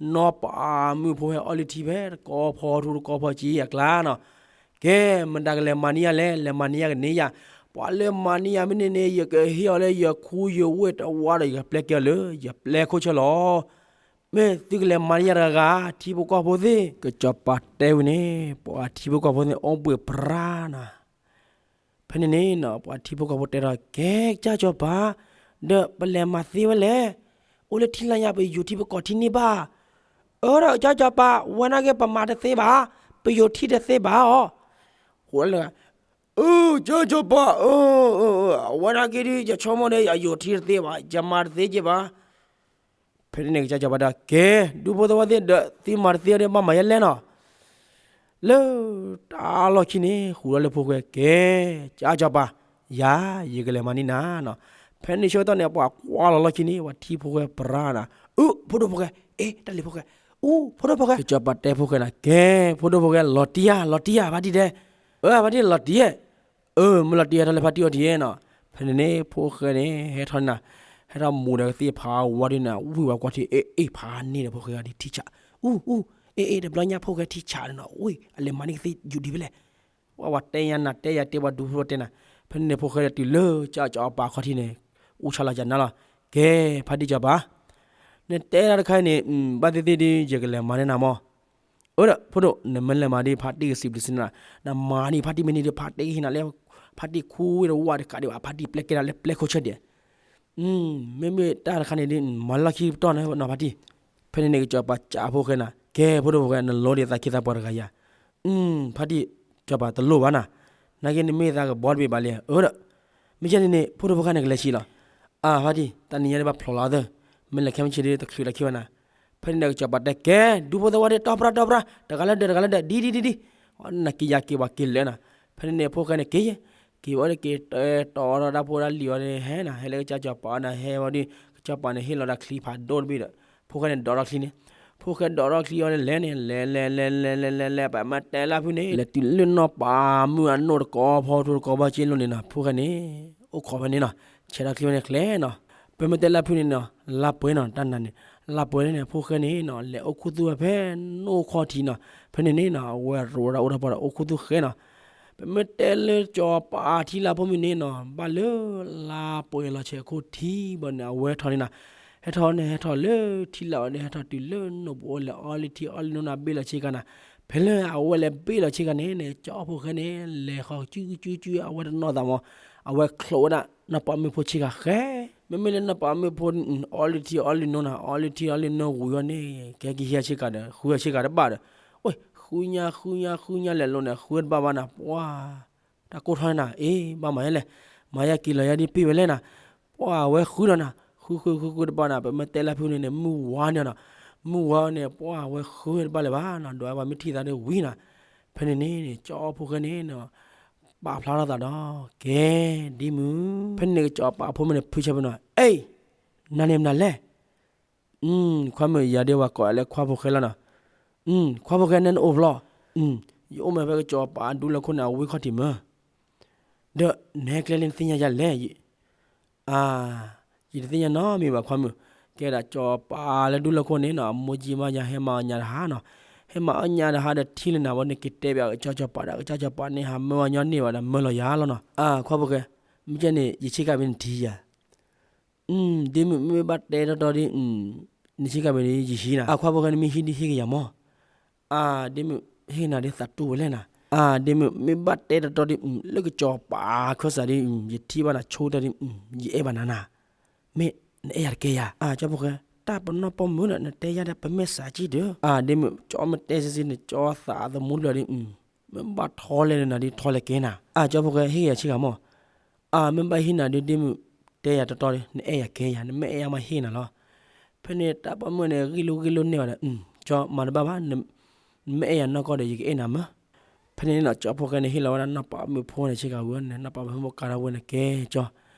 နီၢ်ပၤမုၣ်ဖိဟဲအီၣ်လၢထံဖဲတကီၢ်ဖီထူတကီၢ်ဖီကံအကျါနီၤ. ကဲ မတၤကလဲၤမၤန့ၢ်ယၤလဲၣ်, လဲၤမၤန့ၢ်ယၤကန့ၢ်ယၤ. ပှၤလၢမၤန့ၢ်ယၤမ့ၢ်န့ၣ်န့ၣ် ယကဟ့ၣ်အီၤလၢယခူယဝ့ၢ်တဝါဒီး ယကပျဲက့ၤအီၤလၢယပျဲခိၣ်ဆၢလီၤ. မ့ၢ်သုကလဲၤမၤန့ၢ်ယၤတဂၤဂၤ ထံဖိကီၢ်ဖိသ့ၣ် ကစီၤပၤတဲဝံၤန့ၣ် ပှၤထံဖိကီၢ်ဖိသ့ၣ် အိၣ်ဘှံးပြါနၤ. ဖဲန့ၣ်န့ၣ်နီၤ ပှၤထံဖိကီၢ်ဖိတဲဒီး ကဲ ကစၢ်စီၤပၤ, ဒီးပလဲၤမၤသ့ဝဲလဲၣ်. အိၣ်လၢထံလၢညါ ပယူၤထံပကိးထံန့ၢ်ဘၣ်. အၢ ဒီးကစၢ်စီၤပၤ ဝဲနာ်က့ ပမၤတသ့ဘၣ်, ပယူၤထံတသ့ဘၣ်အီၤ. ဃိးလၢ အၢ ကစၢ်စီၤပၤ အၢ အဝဲနာ်က့ဒုး ယဆိကမိၣ်ဒီး ယယူၤထံတသ့ဘၣ်, ယမၤတသ့က့ဘၣ်. ဖဲန့ၣ်န့ၣ် ကစၢ်စီၤပၤဒီး ကဲ ဒူဖိသဝီသ့ၣ်ဒီး သုမၤတသ့ဒီး ဘၣ်မၤယဲလဲၣ်နီၤ. လၢတၢ်လီၢ်ခံန့ၣ် ဃုာ်ဒီးလၢဖိၣ်ဃဲ ကဲ ကစၢ်စီၤပၤ, ယၤ ယကလဲၤမၤန့ၢ်နၤနီၤ. ဖဲန့ၣ်ဆၢကတီၢ်န့ၣ် ပှၤကွၢ်လီၤလီၢ်ခံန့ၣ် ပှၤထံဖိၣ်ဃဲပြါနၤ. အၢ ဖိဒိၣ်ဖိၣ်ဃဲ, အ့ တၢ်လံၤဖိၣ်ဃဲ, အူ ဖိဒိၣ်ဖိၣ်ဃဲ, ကစီၤပၤတဲဖိၣ်ဃဲနၤ ကဲ ဖိဒိၣ်ဖိၣ်ဃဲ လီၤတံၢ်ဧါ လီၤတံၢ်ဧါ ဖါတံၢ်တဲ. အၢ ဖါတံၢ်လီၤတံၢ်ဧါ. အၢ မ့ၢ်လီၤတံၢ်ဧါထီၣ်လၢဖါတံၢ်အီၤတံၢ်ဧါနီၤ. ဖဲန့ၣ်န့ၣ် ဖိၣ်ဃဲန့ၣ် ဟဲထီၣ်န့ၣ်နၤ, ဟဲထီၣ်မူဒီးကသ့ၣ်ဖးဝါဒုးနၤ, ဝံၢ်ဝဲကွၢ်ထံ အ့ အ့ ဖးန့ၢ်ဒီးဖိၣ်ဃဲအီၤဒုးထံဆး, အူ အူ အ့ အ့ တဘျီညါဖိၣ်ဃဲထံဆးန့ၣ်နီၤ, ဝံၢ် အလဲၤမၤန့ၢ်ကသ့ၣ်ယူၤဒံးဖဲလဲၣ်. ဝဲဝဲတဲညါနၤ တဲယၤတဲပှၤဒူဖိတဲနၤ. ဖဲန့ၣ်န့ၣ် ဖိၣ်ဃဲဒီးတုၤလၢကစၢ်စီၤပၤခီၣ်ထံးန့ၣ် အူဆါလီၤကနၤလီၤ. ကဲ ဖါတံၢ်စီၤပၤ နတဲတၢ်တခါအံၤန့ၣ် ဘၣ်သ့ၣ်သ့ၣ်ဒုး ယကလဲၤမၤန့ၢ်နၤမီၢ်. အၢ ဒီးဖိဒိၣ် နမ့ၢ်လဲၤမၤဒုး ဖါတံၢ်ကစံးဘျုးစံးနၤ, နမၤန့ၢ်ဖါတံၢ်မ့ၢ်န့ၣ်ဒုး ဖါတံၢ်ကဟ့ၣ်နၤလၢ ဖါတံၢ်ခူဝ့ၢ်တဝၢ်တကးဒံးဘၣ် ဖါတံၢ်ပျဲကဲနၤလၢပျဲခိၣ်ဆၢဒဲး. မ့မ့ၢ်တၢ်တခါန့ၣ်ဒုး မၤလီၢ်ခံပတီၢ်န့ၣ်နီၤဖါတံၢ်. ဖဲန့ၣ်န့ၣ် ကစီၤပၤစံးဖိၣ်ဃဲနၤ, ကဲ ဖိဒိၣ်ဖိၣ်ဃဲ နလိဒံးသးခံသးပှၢ်တဂၤယၤ. ဖါတံၢ် စီၤပၤတလိၣ်ဘၣ်နၤ, နာ်က့နမ့ၢ်သးကဘီတဘ့ၣ်ဘၣ်လံ. အၢ ဒီး မ့ၢ်ကဲန့ၣ်န့ၣ် ဖိဒိၣ်ဖိၣ်ဃဲန့ၣ်ကလဲၤဆံးလီၤ. အါ ဖါတံၢ် တၢ်နံၤညါဒုးဘၣ်ဖျိးလီၤသၢ, မ့ၢ်လဲၤခဲမုၢ်ဆ့ၣ်ဒုး တချုးလီၤခံဘၣ်နၤ. ဖဲန့ၣ်န့ၣ် ကစီၤပၤတဲကဲ ဒူဖိသဝီသ့ၣ် တီၢ်ပြၢ တီၢ်ပြၢ တဂၤလၢဒၢး တဂၤလၢဒၢး ဒ်ဒ်ဒ်ဒ်, နက့ၤယၤက့ၤပှၤက့ၤလၢနၤ. ဖဲန့ၣ်န့ၣ် ဖိၣ်ဃဲန့ၣ်က့ၤ, က့ၤဝဲဒီးက့ၤတဲတီဒီးတၢ်ဖိတၢ်လံၤအီၤန့ၣ် ဟဲနၤ ဟဲလၢကစၢ်စီၤပၤအီၤနၤ ဟဲဝဲဒီး ကစၢ်စီၤပၤန့ၣ် ဟ့ၣ်လီၤဒၣ်ချံဖးဒိၣ်တဘ့ၣ်ဒီး ဖိၣ်ဃဲန့ၣ်ဒိးထီၣ်ချံန့ၣ်, ဖိၣ်ဃဲဒိးထီၣ်ချံအီၤန့ၣ် လဲၤန့ၣ် လဲၤ လဲၤ လဲၤ လဲၤ လဲၤ လဲၤ လဲၤ ပမ့ၢ်တဲလၢဖုန့ၣ် လဲၤတုၤလၢနီၢ်ပၤမုၣ်အနိၣ်တကီၢ်ဖီထူတကီၢ်ဖီက့လိၤန့ၣ်နီၤ ဖိၣ်ဃဲန့ၣ် အိၣ်ခိးဖဲန့ၣ်နီၤ, ဆဲးထီၣ်ချံဝဲန့ၣ်ကျဲနီၤ. ပမ့ၢ်တဲလၢဖုန့ၣ်နီၤ လါပှဲၤနီၤ တၢ်နၤန့ၣ် လါပှဲၤန့ၣ် ဖိၣ်ဃဲန့ၣ်နီၤ လဲၤအိၣ်ခူသူၣ်ဝဲဖဲနိၣ်ခီၣ်ထံးနီၤ. ဖဲန့ၣ်န့ၣ်နီၤ အဝဲရိးဝဲဒၣ်အိၣ်ဒီးပှၤဒီးအိၣ်ခူသူၣ်ဃဲနီၤ. ပမ့ၢ်တဲလၢစီၤပၤထံလါဖိမုၢ်န့ၣ်နီၤ ဘၣ်လၢလါပှဲၤလီၤဆဲးခိၣ်ထံးဘၣ်န့ၣ် အဝဲထီၣ်န့ၣ်နီၤ ဟဲထီၣ်န့ၣ် ဟဲထီၣ်လၢထံလၢ်ဝဲန့ၣ် ဟဲထီၣ်တုၤလၢနိၣ်ပအိၣ်လဲၤအီလံထံအီလံနိၣ်န့ၣ် ဘ့ၣ်လီၤဆ့ကၤနၤ. ဖဲလၢအဝဲလဲၤဘ့ၣ်လီၤဆ့ကၤန့ၣ်န့ၣ် ကၠီဖီၣ်ဃဲန့ၣ် လဲၤဃီၤကၠူကၠူကၠူ အဝဲတနီၣ်သးမး, အဝဲချိးဝဲဒၣ်နီၢ်ပၤမုၣ်ဖိဆ့ကၤဃဲ, မ့မ့ၢ်လၢနီၢ်ပၤမုၣ်ဖိ အီလံထံအီလံနိၣ်နၤ အီလံထံအီလံနိၣ်ဝံၤဝဲန့ၣ် ကဟဲက့ၤဟံးဆ့ကၤဒီး ဃုဆ့ကၤတဘၣ်ဒီး, ဝဲ ဃုညါဃုညါဃုညါလဲၤလိၤန့ၣ် ဃုတဘၣ်ဘၣ်နၤ ပှၢ် တၢ်ကိၢ်ထီၣ်န့ၣ်နၤ အ့ ဘၣ်မၤယဲလဲၣ်, မၤယဲက့ၤလီၤယဲဒ်ပ့ၢ်ဝဲလဲၣ်နၤ, ပှၢ်ဝဲဃုဒီးနၤ ဃုဃုဃုဃုတဘၣ်နၤ ပမ့ၢ်တဲလၢဖုန့ၣ်န့ၣ် မုၢ်ဝါန့ၣ်နီၤ, မုၢ်ဝါန့ၣ် ပှၢ်ဝဲဃုတဘၣ်လၢၤဘၣ်နီၤ ဒီးဝဲပှၤမ့ၢ်ထံၣ်သးဒီးဝံၤနၤ, ဖဲန့ၣ်န့ၣ် ကၠီဖီၣ်ဃဲန့ၣ် ပာ်ဖျါထီၣ်သးဒီး ကဲ ဒ့မုၣ်, ဖဲန့ၣ်န့ၣ် ကၠီပၤဖိမုၣ်န့ၣ် ဖုဆၢဖုနီၤ အ့ နၤန့ၣ်မနုၤလဲၣ် ခွါမုၣ် ယၤဒ်ဝဲကိးလၢခွါဖိၣ်ဃဲလီၤနီၤ, ခွါဖိၣ်ဃဲ နဲနအိၣ်ဖျီ, ယအိၣ်မ့ၢ်ဖဲကၠီပၤဒူလၢခိၣ်န့ၣ် အဝံခီၣ်ထံးမၢ, ဒီးနဟဲကျဲလၢနသ့ၣ်ညါယၤလဲၣ်, အါ, ယတသ့ၣ်ညါနီတမံၤဘၣ်ခွါမုၣ်, ကဲဒၣ်ကၠီပၤလၢဒူလၢခိၣ်န့ၣ်နီၤ အမိၢ်ကၠံမါယၤဟဲမၤအီၣ်ညၣ်တဟါနီၤ, ဟဲမၤအီၣ်ညၣ်တဟါဒီးထံၣ်လၢနၤဝဲန့ၣ် က့ၤတဲဘၣ်ကစၢ်ကၠီပၤဒီး ကစၢ်ကၠီပၤန့ၣ် ဟးမၢဝဲညီန့ၢ်ဘၣ်ဒီး မၢလီၤယၤလီၤနီၤ, အါ ခွါဖိၣ်ဃဲ, မ့ၢ်ကဲန့ၣ် ယဆ့ကၤဘ့ၣ်နထံၣ်ယၤ ဒ့မုၣ် မ့ၢ်ဘၣ်တဲတီတီဒီး နဆ့ကၤဘ့ၣ်ဒီး ယဟံးနၤ, အါ ခွါဖိၣ်ဃဲ နမ့ၢ်ဟံးဒ်ဟံးကယၤမၢ်, အါ ဒ့မုၣ် ဟ့ၣ်နၤဒီးသးတူၢ်ဝဲလဲၣ်နၤ, အါ ဒ့မုၣ် မ့ၢ်ဘၣ်တဲတီတီဒီး လၢကစၢ်ပာ်ခၢၣ်စးဒီး ယထံၣ်ဘၣ်နၤဆိတၢ်ဒီး ယအဲၣ်ဘၣ်နၤနၤ, မ့ၢ်နအဲၣ်ယၤတကဲယၤ, အါ ကၠီဖိၣ်ဃဲ တၢ်ပနီၣ်ပိာ်မုၣ်ဒီး နတဲယၤဒီး ပမ့ၢ်စးကံၣ်ဒီး, အါ ဒ့မုၣ် ကၠီမ့ၢ်တဲစ့ၢ်စ့ၢ်န့ၣ် ကၠီသးသမူတဖျၢၣ်ဒီး မ့ၢ်ဘၣ်ထီလဲၣ်ဒီးနၤဒီးထီလဲၣ်ကဲနၤ, အါ ကၠီဖိၣ်ဃဲ ဟ့ၣ်ယၤဆ့ကၤမၢ်, အါ မ့ၢ်ဘၣ်ဟ့ၣ်နၤဒီး ဒ့မုၣ် တဲယၤတီတီဒီး နအဲၣ်ယၤကဲယၤ နမ့ၢ်အဲၣ်ယၤမးဟ့ၣ်နၤလီၤ, ဖဲန့ၣ်တၢ်ပိာ်မုၣ်န့ၣ် ဂံၢ်လိဂံၢ်လိန့ၢ်ဝဲဒီး ကၠီမၤတဘၣ်ဘၣ်, နမ့ၢ်အဲၣ်ယၤနီၢ်ကီၢ်ဒီး ယကအဲၣ်နၤမၢ်, ဖဲန့ၣ်န့ၣ်နီၤ ကၠီဖိၣ်ဃဲန့ၣ် ဟ့ၣ်လီၤဝဲဒၣ်နီၢ်ပၤမုၣ်ဖိန့ၣ်ဆ့ကၤဝံၤန့ၣ် နီၢ်ပၤမုၣ်ဖိကၤထီၣ်ဝဲန့ၣ် ကဲကၠီ,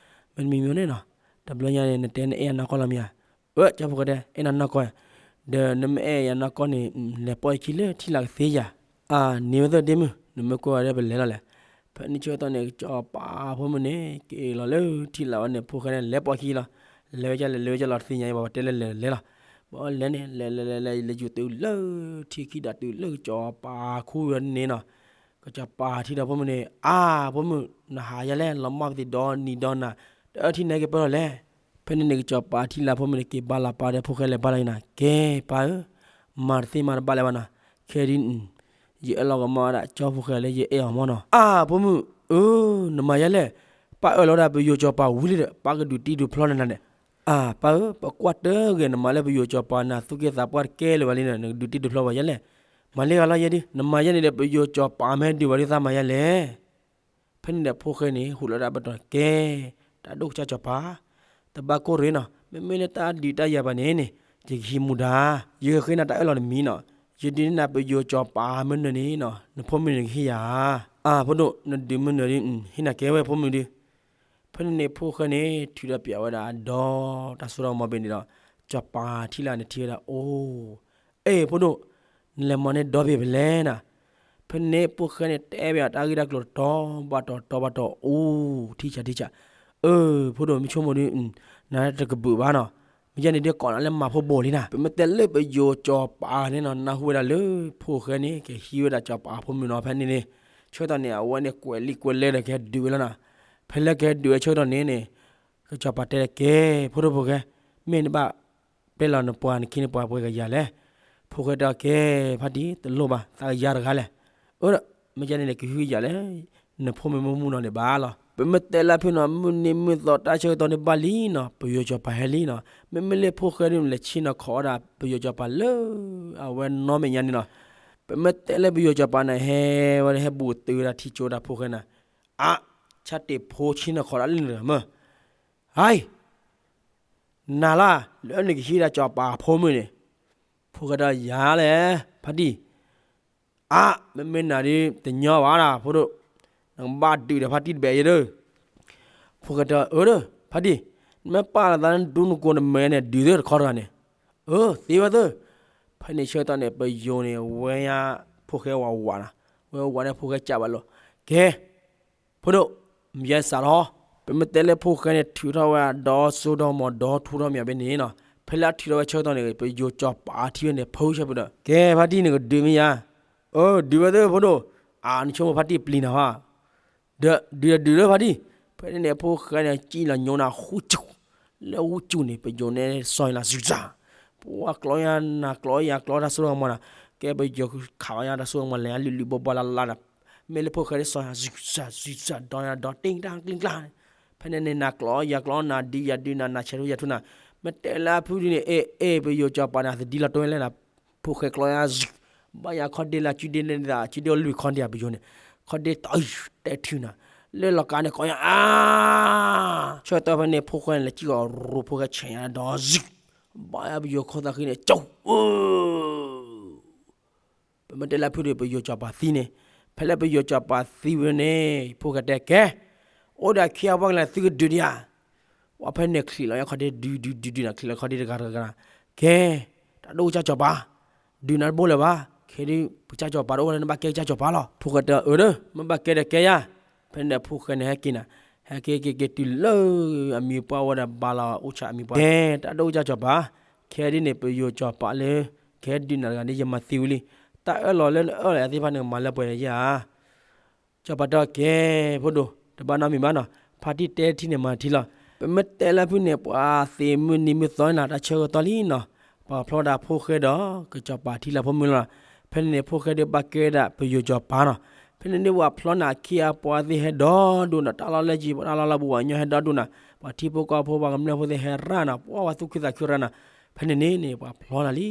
မ့တမံၤမ့ၢ်န့ၣ်နီၤ, တဘျီညါန့ၣ် နတဲနအဲၣ်ယၤနီၢ်ကီၢ်လီၤမ့ၢ်ဧါ, အၢ ကၠီဖိၣ်ဃဲတဲ အဲၣ်နၤနီၢ်ကီၢ်, ဒီးနမ့ၢ်အဲၣ်ယၤနီၢ်ကီၢ်န့ၣ် လဲၤပိာ်ယခံလၢထံလာ်ကသ့ယၤ, အါ န့ၢ်ဝဲသ့ၣ်ဒ့မုၣ် နမ့ၢ်ကွၢ်ဝဲဒီးပလဲၤလီၤလဲၣ်, ဖဲန့ၣ်ဆၢကတီၢ်န့ၣ် ကစၢ်ပၤဖိမုၣ်န့ၣ် က့ၤလီၤလၢထံလာ်ဝဲန့ၣ် ဖိၣ်ဃဲန့ၣ် လဲၤပိာ်ခံလီၤ, လဲၤဝဲဒ်လဲၣ်လဲၤဝဲဒ်လဲၣ်တသ့ၣ်ညါအံၤ ပှၤတဲလၢလဲၤလဲၤလီၤ, ဘၣ်လဲၤန့ၣ် လဲၤလဲၤလဲၤလဲၤ လဲၤယူၤတုၤလၢ ထံခံဒီးတုၤလၢကစၢ်ပၤခူဝဲန့ၣ်နီၤ, ကစၢ်ပၤထံဒီးဖိမုၣ်န့ၣ် အါ ဖိမုၣ် နဟးယၤလဲၣ် လီၤမၢ်ပသံးဒီနံၤဒီနၤ, တအၢထံန့ၣ်က့ၤပၢၢ်လီၤလဲၣ်, ဖဲန့ၣ်န့ၣ် ကစၢ်ပၤထံလာ်ဖိမုၣ်န့ၣ် က့ၤဘါလီၤပၢ်ဒီးဖိၣ်ဃဲလဲၤဘါလီၤယၤနၤ, ကဲပၢ်ဧၢ, မၤတသ့မၤတဘၣ်လၢၤဘၣ်နီၤ, ခဲဒ် ယအဲၣ်လီၤကမၣ်ဝဲဒၣ်ကၠီဖိၣ်ဃဲလၢယအဲၣ်အီၤမၢ်နီၤ, အါ ဖိမုၣ်ဧၢ, နမၤယၤလဲၣ်, ပၢ်အၢၣ်လီၤဝဲဒၣ်ပယိၤကၠီၤပၤဝံၤလံဒီး ပၢ်ကဒုးတံၢ်ဒုးဖျီလၢနၤန့ၣ်, အါ ပၢ်ဧၢ, ပကွၢ်တဂ့ၤ နမၤလၢပယိၤကၠီၤပၤန့ၣ် သူၣ်က့သးပှၢ်တကဲလၢၤဘၣ်လံန့ၣ် နကဒုးတံၢ်ဒုးဖျီပှၤယၤလဲၣ်, မၤလၢဂၤလီၤယဲဒုး နမၤယဲန့ၣ်ဒီး ပယိၤကၠီၤပၤမ့ၢ်ဒုးဝဲဒုးသးမၤယၤလဲၣ် ဖဲန့ၣ်ဒီးဖိၣ်ဃဲန့ၣ် ဟူးလီၤဒၣ်ဘၣ်တီၤ ကဲ တၢ်ဒိၣ်ကစၢ်ကၠီၤပၤ, တဘၣ်ကိၢ်ရ့ၣ်နီၤ, မ့မ့ၢ်လၢတၢ်ဒုးတၢ်ယၤဘၣ်န့ၣ်န့ၣ် ယကဟံးမူဒါ, ယကဃ့နၤတၢ်အၢၣ်လီၤတမံၤနီၤ, ယဒုးန့ၢ်နၤပယိၤကၠီၤပၤမ့ၢ်နၢၤန့ၣ်နီၤ နဖိမုၣ်န့ၣ်ကဟ့ၣ်ယၤ, အါ ဖိဒိၣ် နဒုးမ့ၢ်နၢၤဒီး ဟ့ၣ်နၤကဲဝဲဖိမုၣ်ဒုး ဖဲန့ၣ်န့ၣ် ဖိၣ်ဃဲန့ၣ် ထုးထီၣ်ပၠးဝဲဒၣ်ဒီးတၢ်စိတၢ်ကမီၤဘ့ၣ်န့ၣ်ဒီး ကၠီၤပၤထံလာ်န့ၣ်ထံၣ်ဝဲဒၣ်အိၣ်, အ့ ဖိဒိၣ်, နလဲၤမၤန့ၢ်ဒီဘ့ၣ်ဖဲလဲၣ်နၤ, ဖဲန့ၣ်ဖိၣ်ဃဲန့ၣ် တဲဘၣ်တၢ်ဂ့ၢ်တၢ်ကျိၤတတီၤဘၣ်တီၤတီၤဘၣ်တီၤအိၣ် ထံဆးထံဆး, အၢ ဖိဒိၣ် မ့ၢ်ဆိကမိၣ်ဒီး နတကဘုးဘၣ်နီၤ, မ့ၢ်ယဲန့ၣ်ဒီးကိးနၤလၢမၤဖိဘိလံနၤ, ပမ့ၢ်တဲလၢပယိၤကၠီၤပၤန့ၣ်နီၤ နၢ်ဟူဝဲဒၣ်လၢ ဖိၣ်ဃဲန့ၣ် ကဟံးဝဲဒၣ်ကၠီၤပၤဖိမုၣ်နီၤ ဖဲန့ၣ်န့ၣ်, ဆၢကတီၢ်န့ၣ် အဝဲန့ၣ် ကွဲးလံာ်ကွဲးလဲဒီးကဟဲဒုးဝဲလီၤနီၤ, ဖဲလၢကဟဲဒုးဝဲဆၢကတီၢ်န့ၣ်န့ၣ် ကစၢ်ပၤတဲကဲ ဖိဒိၣ်ဖိၣ်ဃဲ, မ့ၢ်နဘၣ် ပျဲလီၤနပှၤနခ့နပှၤပှဲၤကယၤလဲၣ်, ဖိၣ်ဃဲတဲကဲ ဖါတံၢ် တလိၣ်ဘၣ် သးကယၤတဂၤလဲၣ်, အၢ မ့ၢ်ယဲန့ၣ်န့ၣ် ကဟုကယာ်လဲၣ်, နဖိမုၣ်မ့ၢ်မူနီၤန့ၣ်ဘၣ်လီၤ, ပမ့ၢ်တဲလၢဖုနီၤ မုၢ်နံၤမုၢ်သီတၢ်ဆၢကတီၢ်န့ၣ်ဘၣ်လံနီၤ ပယိၤကၠီၤပၤဟဲလံနီၤ, မ့မ့ၢ်လၢဖိၣ်ဃဲဒုးလဲၤဆ့ၣ်နီၤခိးဝဲဒၣ် ပယိၤကၠီၤပၤလၢ အဝဲနီၢ်မဲာ်ညါန့ၣ်နီၤ, ပမ့ၢ်တဲလၢပယိၤကၠီၤပၤန့ၣ် ဟဲဝဲဒၣ်ဟဲဘူးတုၤဝဲဒၣ်ထံကၠိတၢ်ဖိၣ်ဃဲန့ၣ်, အါ ဆၣ်တ့ၢ်ဖိဆ့ၣ်နီၤခိးဒၣ်လၢနတဂၤမၢ်, ဟါအံၤ နၤလၢ လၢနကဟံးဒၣ်ကၠီၤပၤဖိမုၣ်န့ၣ်, ဖိၣ်ဃဲတဲယၤလဲၣ် ဖါတံၢ်, အါ မ့မ့ၢ်နၤဒုး တညီဘၣ်ဒၣ် ဖိဒိၣ်, နကဘၣ်ဒုးဒီးဖါတံၢ်တဘဲယဲဒီး, ဖိၣ်ဃဲတဲအၢဒီး ဖါတံၢ်, နမ့ၢ်ပာ်လီၤသးလၢဒူနကိးနမဲာ်န့ၣ် ဒုးသ့တခီတဂၤန့ၣ်, အၢ သ့ဝဲသ့, ဖဲန့ၣ်ဆၢကတီၢ်န့ၣ် ပယိၤန့ၣ် ဝဲယါ ဖိၣ်ဃဲဝးဝးနၤ, ဝဲဝးန့ၣ်ဖိၣ်ဃဲကးဘၣ်လီၤ, ကဲ ဖိဒိၣ်, မ့ၢ်ယဲစးထီၣ်, ပမ့ၢ်တဲလၢဖိၣ်ဃဲန့ၣ် ထုးထီၣ်ဝဲဒီးစိဒီမီၤဒီထူဒီမီၤဘ့ၣ်န့ၣ်နီၤ, ဖဲလၢအထုးထီၣ်ဝဲဆၢကတီၢ်န့ၣ် ပယိၤကၠီၤပၤထံၣ်ဝဲန့ၣ် ဖုဆၢဖုဒီး ကဲ ဖါတံၢ် နကဒုးမ့ၢ်ယါ, အၢ ဒုးဝဲသ့ ဖိဒိၣ်, အါ နဆိကမိၣ်ဖါတံၢ်ပျံၤနၤဟါ, ဒီးဒုးဒီးဒုးလၢဖါတံၢ်, ဖဲန့ၣ်န့ၣ် ဖိၣ်ဃဲန့ၣ် ကံၣ်လီၤညိနၤ ဃူဆူၣ်, လၢအူကၠူၣ်န့ၣ် ပယိၤန့ၣ်စီၤယၤလီၤ စံးစၢ်, ပှၤကျီယၤနၤ ကျီယၤ ကျီတၢ်စိကမီၤနၤ, ကဲပယိၤခးအီၤယၤတၢ်စိကမီၤလဲၤအလုၢ်လုၢ်ဘီဘီလၢ်လၢ်နၤ, မ့ၢ်လၢဖိၣ်ဃဲဒ်စီၤယၤ စံးစၢ် စံးစၢ် ဒီယၤဒီတ့ၢ်တၢ်ကျ့ကျါ, ဖဲန့ၣ်န့ၣ် နၤကျီယၤကျီ နၤဒုယၤဒု နၤနၤဆဲးထူယၤထူနၤ, မ့ၢ်တဲလၢအဖုဒုန့ၣ် အ့ၣ်အ့ၣ် ပယိၤစီၤပၤန့ၣ် အသဒံလီၤတိၢ်ဝဲလဲၣ်နၤ, ဖိၣ်ဃဲကျီယၤ ဘၣ်ယၤခီဒ့လၢအစုဒ့န့ၣ်သး အစုဒ့အိၣ်လွံၢ်ခီဒံး ပယိၤန့ၣ်, ခီဒ့တတဲထုနၤ, လၢလီၤကါန့ၣ် ကီယၤအါ ဆၢကတီၢ်ဖဲန့ၣ် ဖိၣ်ဃဲန့ၣ် လဲၤစံၣ်ဃီၤရိၤဖိၣ်ဃဲဆဲးညါဒီးစံး, ဘၣ်ယၤပယိၤခိၣ်သးဃံန့ၣ် ကၠီဧၢ, ပမ့ၢ်တဲလၢအဖုဒု ပယိၤစီၤပၤသံန့ၣ်, ဖဲလၢပယိၤစီၤပၤသံဝဲန့ၣ် ဖိၣ်ဃဲတဲကဲ, အိၣ်ဒီးခံဂၤပှၤကလဲၤသုကဒုးဒံးဧါ, ပှၤဖဲန့ၣ်ချံးလီၤယၤခီဒ့ဒုဒုဒုဒုနၤ ချံးလီၤခီဒ့တဂၤတဂၤနၤ, ကဲ, တၢ်ဒိၣ်ကစၢ်စီၤပၤ ဒုးနၤတဘိလၢၤဘၣ်, ခဲဒုး ပကစၢ်စီၤပၤတအိၣ်လၢနဘၣ်ကဲကစၢ်စီၤပၤလီၤ, ဖိၣ်ဃဲတဲအၢဒီး မ့ၢ်ဘၣ်ကဲဒီးကဲယၤ, ဖဲန့ၣ်ဒီးဖိၣ်ဃဲန့ၣ်ဟဲက့ၤနၤ, ဟဲက့ၤက့ၤက့ၤတုၤလၢ အမံၤပှၢ်ဝဲဒၣ်ဘါလီၤအိၣ်ဆၣ်အမံၤပှၢ်, ကဲ တၢ်ဒိၣ်ကစၢ်စီၤပၤ, ခဲဒုးန့ၣ် ပယိၤစီၤပၤလၢ ကဟဲဒုးနၤတဂၤန့ၣ် ယမၤသံဝံၤလံ, တၢ်အၢၣ်လီၤလၢနအၢၣ်လီၤယၤသ့ၣ်တဖၣ်န့ၣ် ကမၤလၢပှဲၤယၤဧါ စီၤပၤတဲကဲ, ဖိဒိၣ် တဘၣ်နီတမံၤဘၣ်နီၤ, ဖါတံၢ်တဲထံန့ၣ်မၤထံလီၤ, ပမ့ၢ်တဲလၢဖုန့ၣ် ပှၤသ့မုၢ်နံၤမုၢ်သီန့ၣ်နီၤ တၢ်ဆၢကတီၢ်လံနီၤ, ပှၤဖျီဒၣ်ဖိၣ်ဃဲဒီး ကစီၤပၤထံလၢဖိမုၢ်လီၤ, ဖဲန့ၣ်န့ၣ် ဖိၣ်ဃဲဒုးဘၣ်ကဲဒၣ်ပယိၤစီၤပၤနီၤ, ဖဲန့ၣ်န့ၣ် ပှၤဖျီန့ၣ်အခ့အပှၤသ့ၣ်ဟဲဒီဒူၣ်နီၤ, တၢ်လီၢ်လၢကံ တၢ်လီၢ်လၢဘူး ပှၤကညီဟဲဒီဒူၣ်နီၤ, ပှၤထံဖိကီၢ်ဖိ ပှၤကမျၢၢ်ဖိသ့ၣ်ဟဲရၣ်နီၤ, ပှၤဝဲသူၣ်ခုသးခုရၣ်နီၤ, ဖဲန့ၣ်န့ၣ်န့ၣ် ပှၤဖျီနၤလံ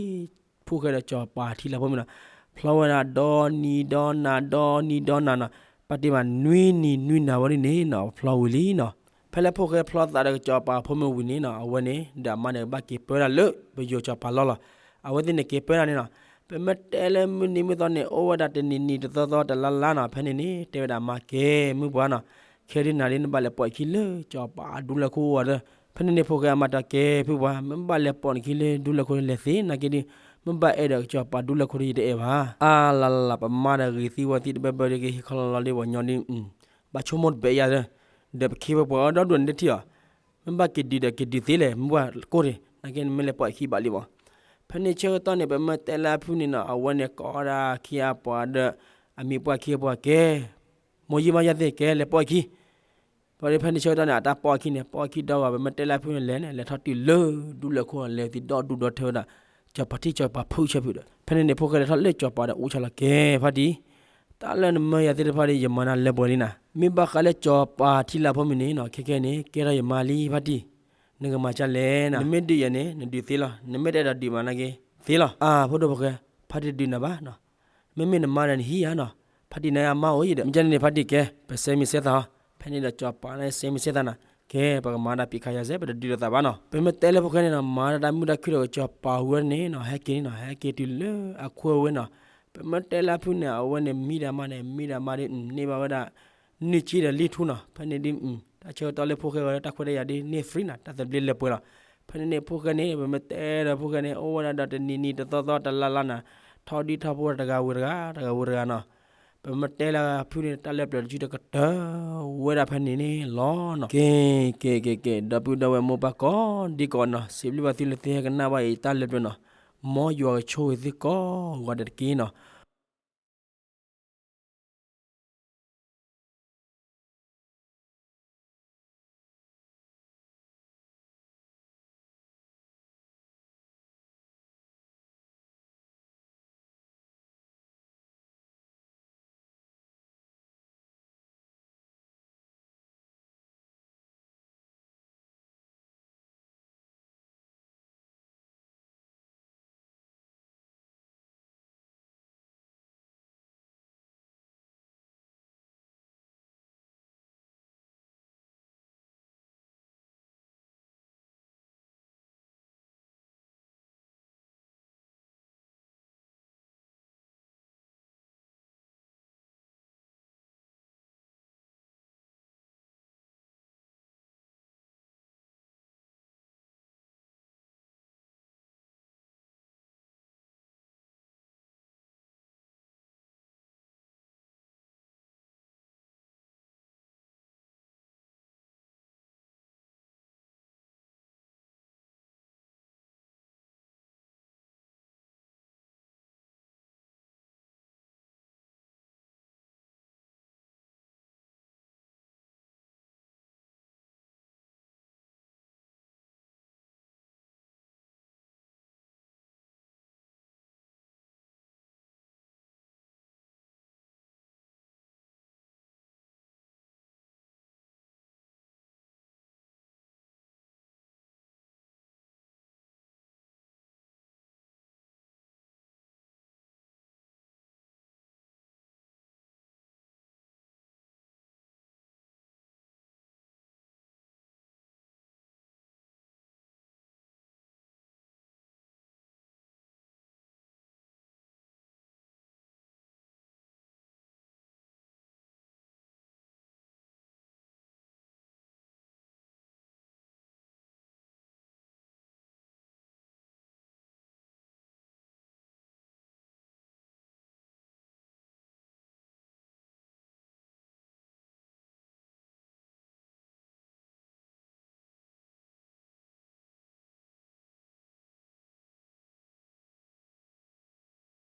ဖိၣ်ဃဲဒီးစီၤပၤထံလၢဖိမုၢ်နီၤ, ဖျီဝဲဒၣ်ဒီနံၤဒီနၤ ဒီနံၤဒီနၤနီၤ, ပာ်တ့ၢ်မးနွံနံၤနွံနၤဝဲဒ်န့ၣ်နီၤ ဖျီဝံၤလံနီၤ, ဖဲလၢဖိၣ်ဃဲဖျီသးဒီးကစီၤပၤဖိမုၢ်ဝံၤန့ၣ်နီၤ အဝဲန့ၣ် ဒီးအမါန့ၣ် ဘၣ်က့ၤပၢဒၣ်လၢပယိၤစီၤပၤလီၢ်လီၤ, အဝဲသ့ၣ်န့ၣ်က့ၤပၢဒၣ်န့ၣ်နီၤ, ပမ့ၢ်တဲလၢမုၢ်နံၤမုၢ်သီန့ၣ် အိၣ်ဝဲဒၣ်တနံၤနံၤတသီသီတလါလါနီၤ, ဖဲန့ၣ်န့ၣ် တဲဝဲဒၣ်အမါကဲ မုၢ်ပှၢ်နီၤ, ခဲဒုးနၤဒ်နဘၣ်လဲၤပိာ်အခံလၢစီၤပၤဒူလၢခိၣ်အအိၣ်ဒီး, ဖဲန့ၣ်န့ၣ် ဖိၣ်ဃဲအမါတဲကဲ ဖုပှၢ် မ့ၢ်ဘၣ်လဲၤပိာ်နခံလၢဒူလၢခိၣ်လဲၤသ့ နာ်က့ဒုး, မ့ၢ်ဘၣ်အဲၣ်ဒီးစီၤပၤဒူလၢခိၣ်ဒီးယတအဲၣ်ဘၣ်, အါလါလါလါ ပမါဒီးဂ့ၤသံဝဲသံတဘၢဘၢဒီး ကဟ့ၣ်ခီလီၤလီၤဒ်ပှၤကညီဒ်, ဘၣ်ဆိကမိၣ်တဘၣ်ယၤဒီး, ဒီးပခ့ဝဲပှၤအီၤဒီဒူၣ်န့ၣ်တထံၣ်အီၤ, မ့ၢ်ဘၣ်က့ၤဒုးဒီးက့ၤဒုးသ့လဲၣ် မုၢ်ပှၢ်ကိၢ်ဒံး နာ်က့နမ့ၢ်လဲၤပိာ်အခံဘၣ်လံမး, ဖဲန့ၣ်ဆၢကတီၢ်န့ၣ် ပမ့ၢ်တဲလၢအဖုန့ၣ်နီၤ အဝဲန့ၣ်ကိးဒၣ်ခံဂၤပှၤဒီး, အမံၤပှၢ်ခံဂၤပှၤကဲ, မိၢ်ယံမါယၤသ့ၣ်ကဲလဲၤပိာ်အခံ ဖဲန့ၣ်ဆၢကတီၢ်န့ၣ် အတၢ်ပိာ်အခံန့ၣ် ပိာ်အခံဒီဂၤ ပမ့ၢ်တဲလၢအဖုန့ၣ်လဲၤန့ၣ် လဲၤထီၣ်တုၤလၢဒူလၢခိၣ် လဲၤသံဒီဒူၣ်ဒီထၢဝဲဒၣ်, စီၤပၤထံၣ်စီၤပၤဖုဆၢဖုဒီး ဖဲန့ၣ်န့ၣ် ဖိၣ်ဃဲလဲၤထီၣ်လၢစီၤပၤဒီးအူဆၢလီၤကဲ ဖါတံၢ်, တၢ်လၢနမၢယၤသ့ၣ်တဖၣ်ဒီး ယမၤနၤလၢပှဲၤလံနၤ, မ့ၢ်ဘၣ်ဃးလၢစီၤပၤထံလၢဖိမုၢ်န့ၣ်နီၤ ခဲခဲန့ၣ် ကဲထီၣ်ယမါလံဖါတံၢ်, နကမၤကၢ်လဲၣ်နၤ, နမ့ၢ်ဒုးယၤန့ၣ် နဒုးသ့လီၤ, နမ့ၢ်တအဲၣ်ဒိးဒုးမးနာ်က့ သ့လီၤ, အါ ဖိဒိၣ်ဖိၣ်ဃဲ, ဖါတံၢ်တဒုးနၤဘၣ်နီၤ မ့မ့ၢ်နမါဒီးနဟံးယၤနီၤ, ဖါတံၢ်န့ၣ်အမါအိၣ်အံၤဒီး မ့ၢ်ကန့ၣ်န့ၣ် ဖါတံၢ်ကဲ ပစဲမံၤစဲသးဟီ, ဖဲန့ၣ်ဒီးစီၤပၤန့ၣ်စဲမံၤစဲသးနၤ, ကဲ ပကမၤဒၣ်ပံးခါယၤစဲ ပတဒုးလိာ်သးဘၣ်နီၤ, ပမ့ၢ်တဲလၢဖိၣ်ဃဲန့ၣ်နီၤ မၤဒၣ်တၢ်မုာ်တၢ်ခုၣ်ဒီးစီၤပၤဝဲန့ၣ်နီၤ ဟဲက့ၤန့ၣ်နီၤ ဟဲက့ၤတုၤလၢအခိၣ်ဝဲနီၤ, ပမ့ၢ်တဲလၢအဖုန့ၣ် အဝဲန့ၣ်မံဒၣ်မါန့ၣ် မံဒၣ်မါဒီး န့ၢ်ဘၣ်ဝဲဒၣ် နုၢ်က့ဒီးလံထူနီၤ, ဖဲန့ၣ်ဒ် တၢ်ဆၢကတီၢ်လၢဖိၣ်ဃဲဝဲလၢတၢ်ခွဲးတၢ်ယာ်ဒ်န့ၣ် free နီၤ တၢ်သဘျ့လၢပှဲၤလီၤ, ဖဲန့ၣ်န့ၣ် ဖိၣ်ဃဲန့ၣ် ပမ့ၢ်တဲဒီးဖိၣ်ဃဲန့ၣ် အိၣ်ဝဲဒၣ်ဒီးတနံၤနံၤတသီသီတလါလါနၤ, ထီဒုထီဖိတဂၤဝံၤတဂၤ တဂၤဝံၤတဂၤနီၤ, ပမ့ၢ်တဲလၢဖုန့ၣ် တၢ်လၢပျၢၤတစုတကတၢၢ်ဝဲဒၣ်ဖဲန့ၣ်န့ၣ်လီၤနီၤ, က့ၤ က့ၤ က့ၤ က့ၤ ဒီပုၢ်ဒီဝဲၢ်မိၢ်ပၢ်ကိးဒံကိးနီၤ စံးဘျုးဘၣ်သုလၢသုဟဲကနၣ်ဘၣ်အံၤတၢ်လၢပျၢၤနီၤ, မ်ယွၤကဆိၣ်ဂ့ၤသုကိးဂၤဒဲးတက့ၢ်နီၤ,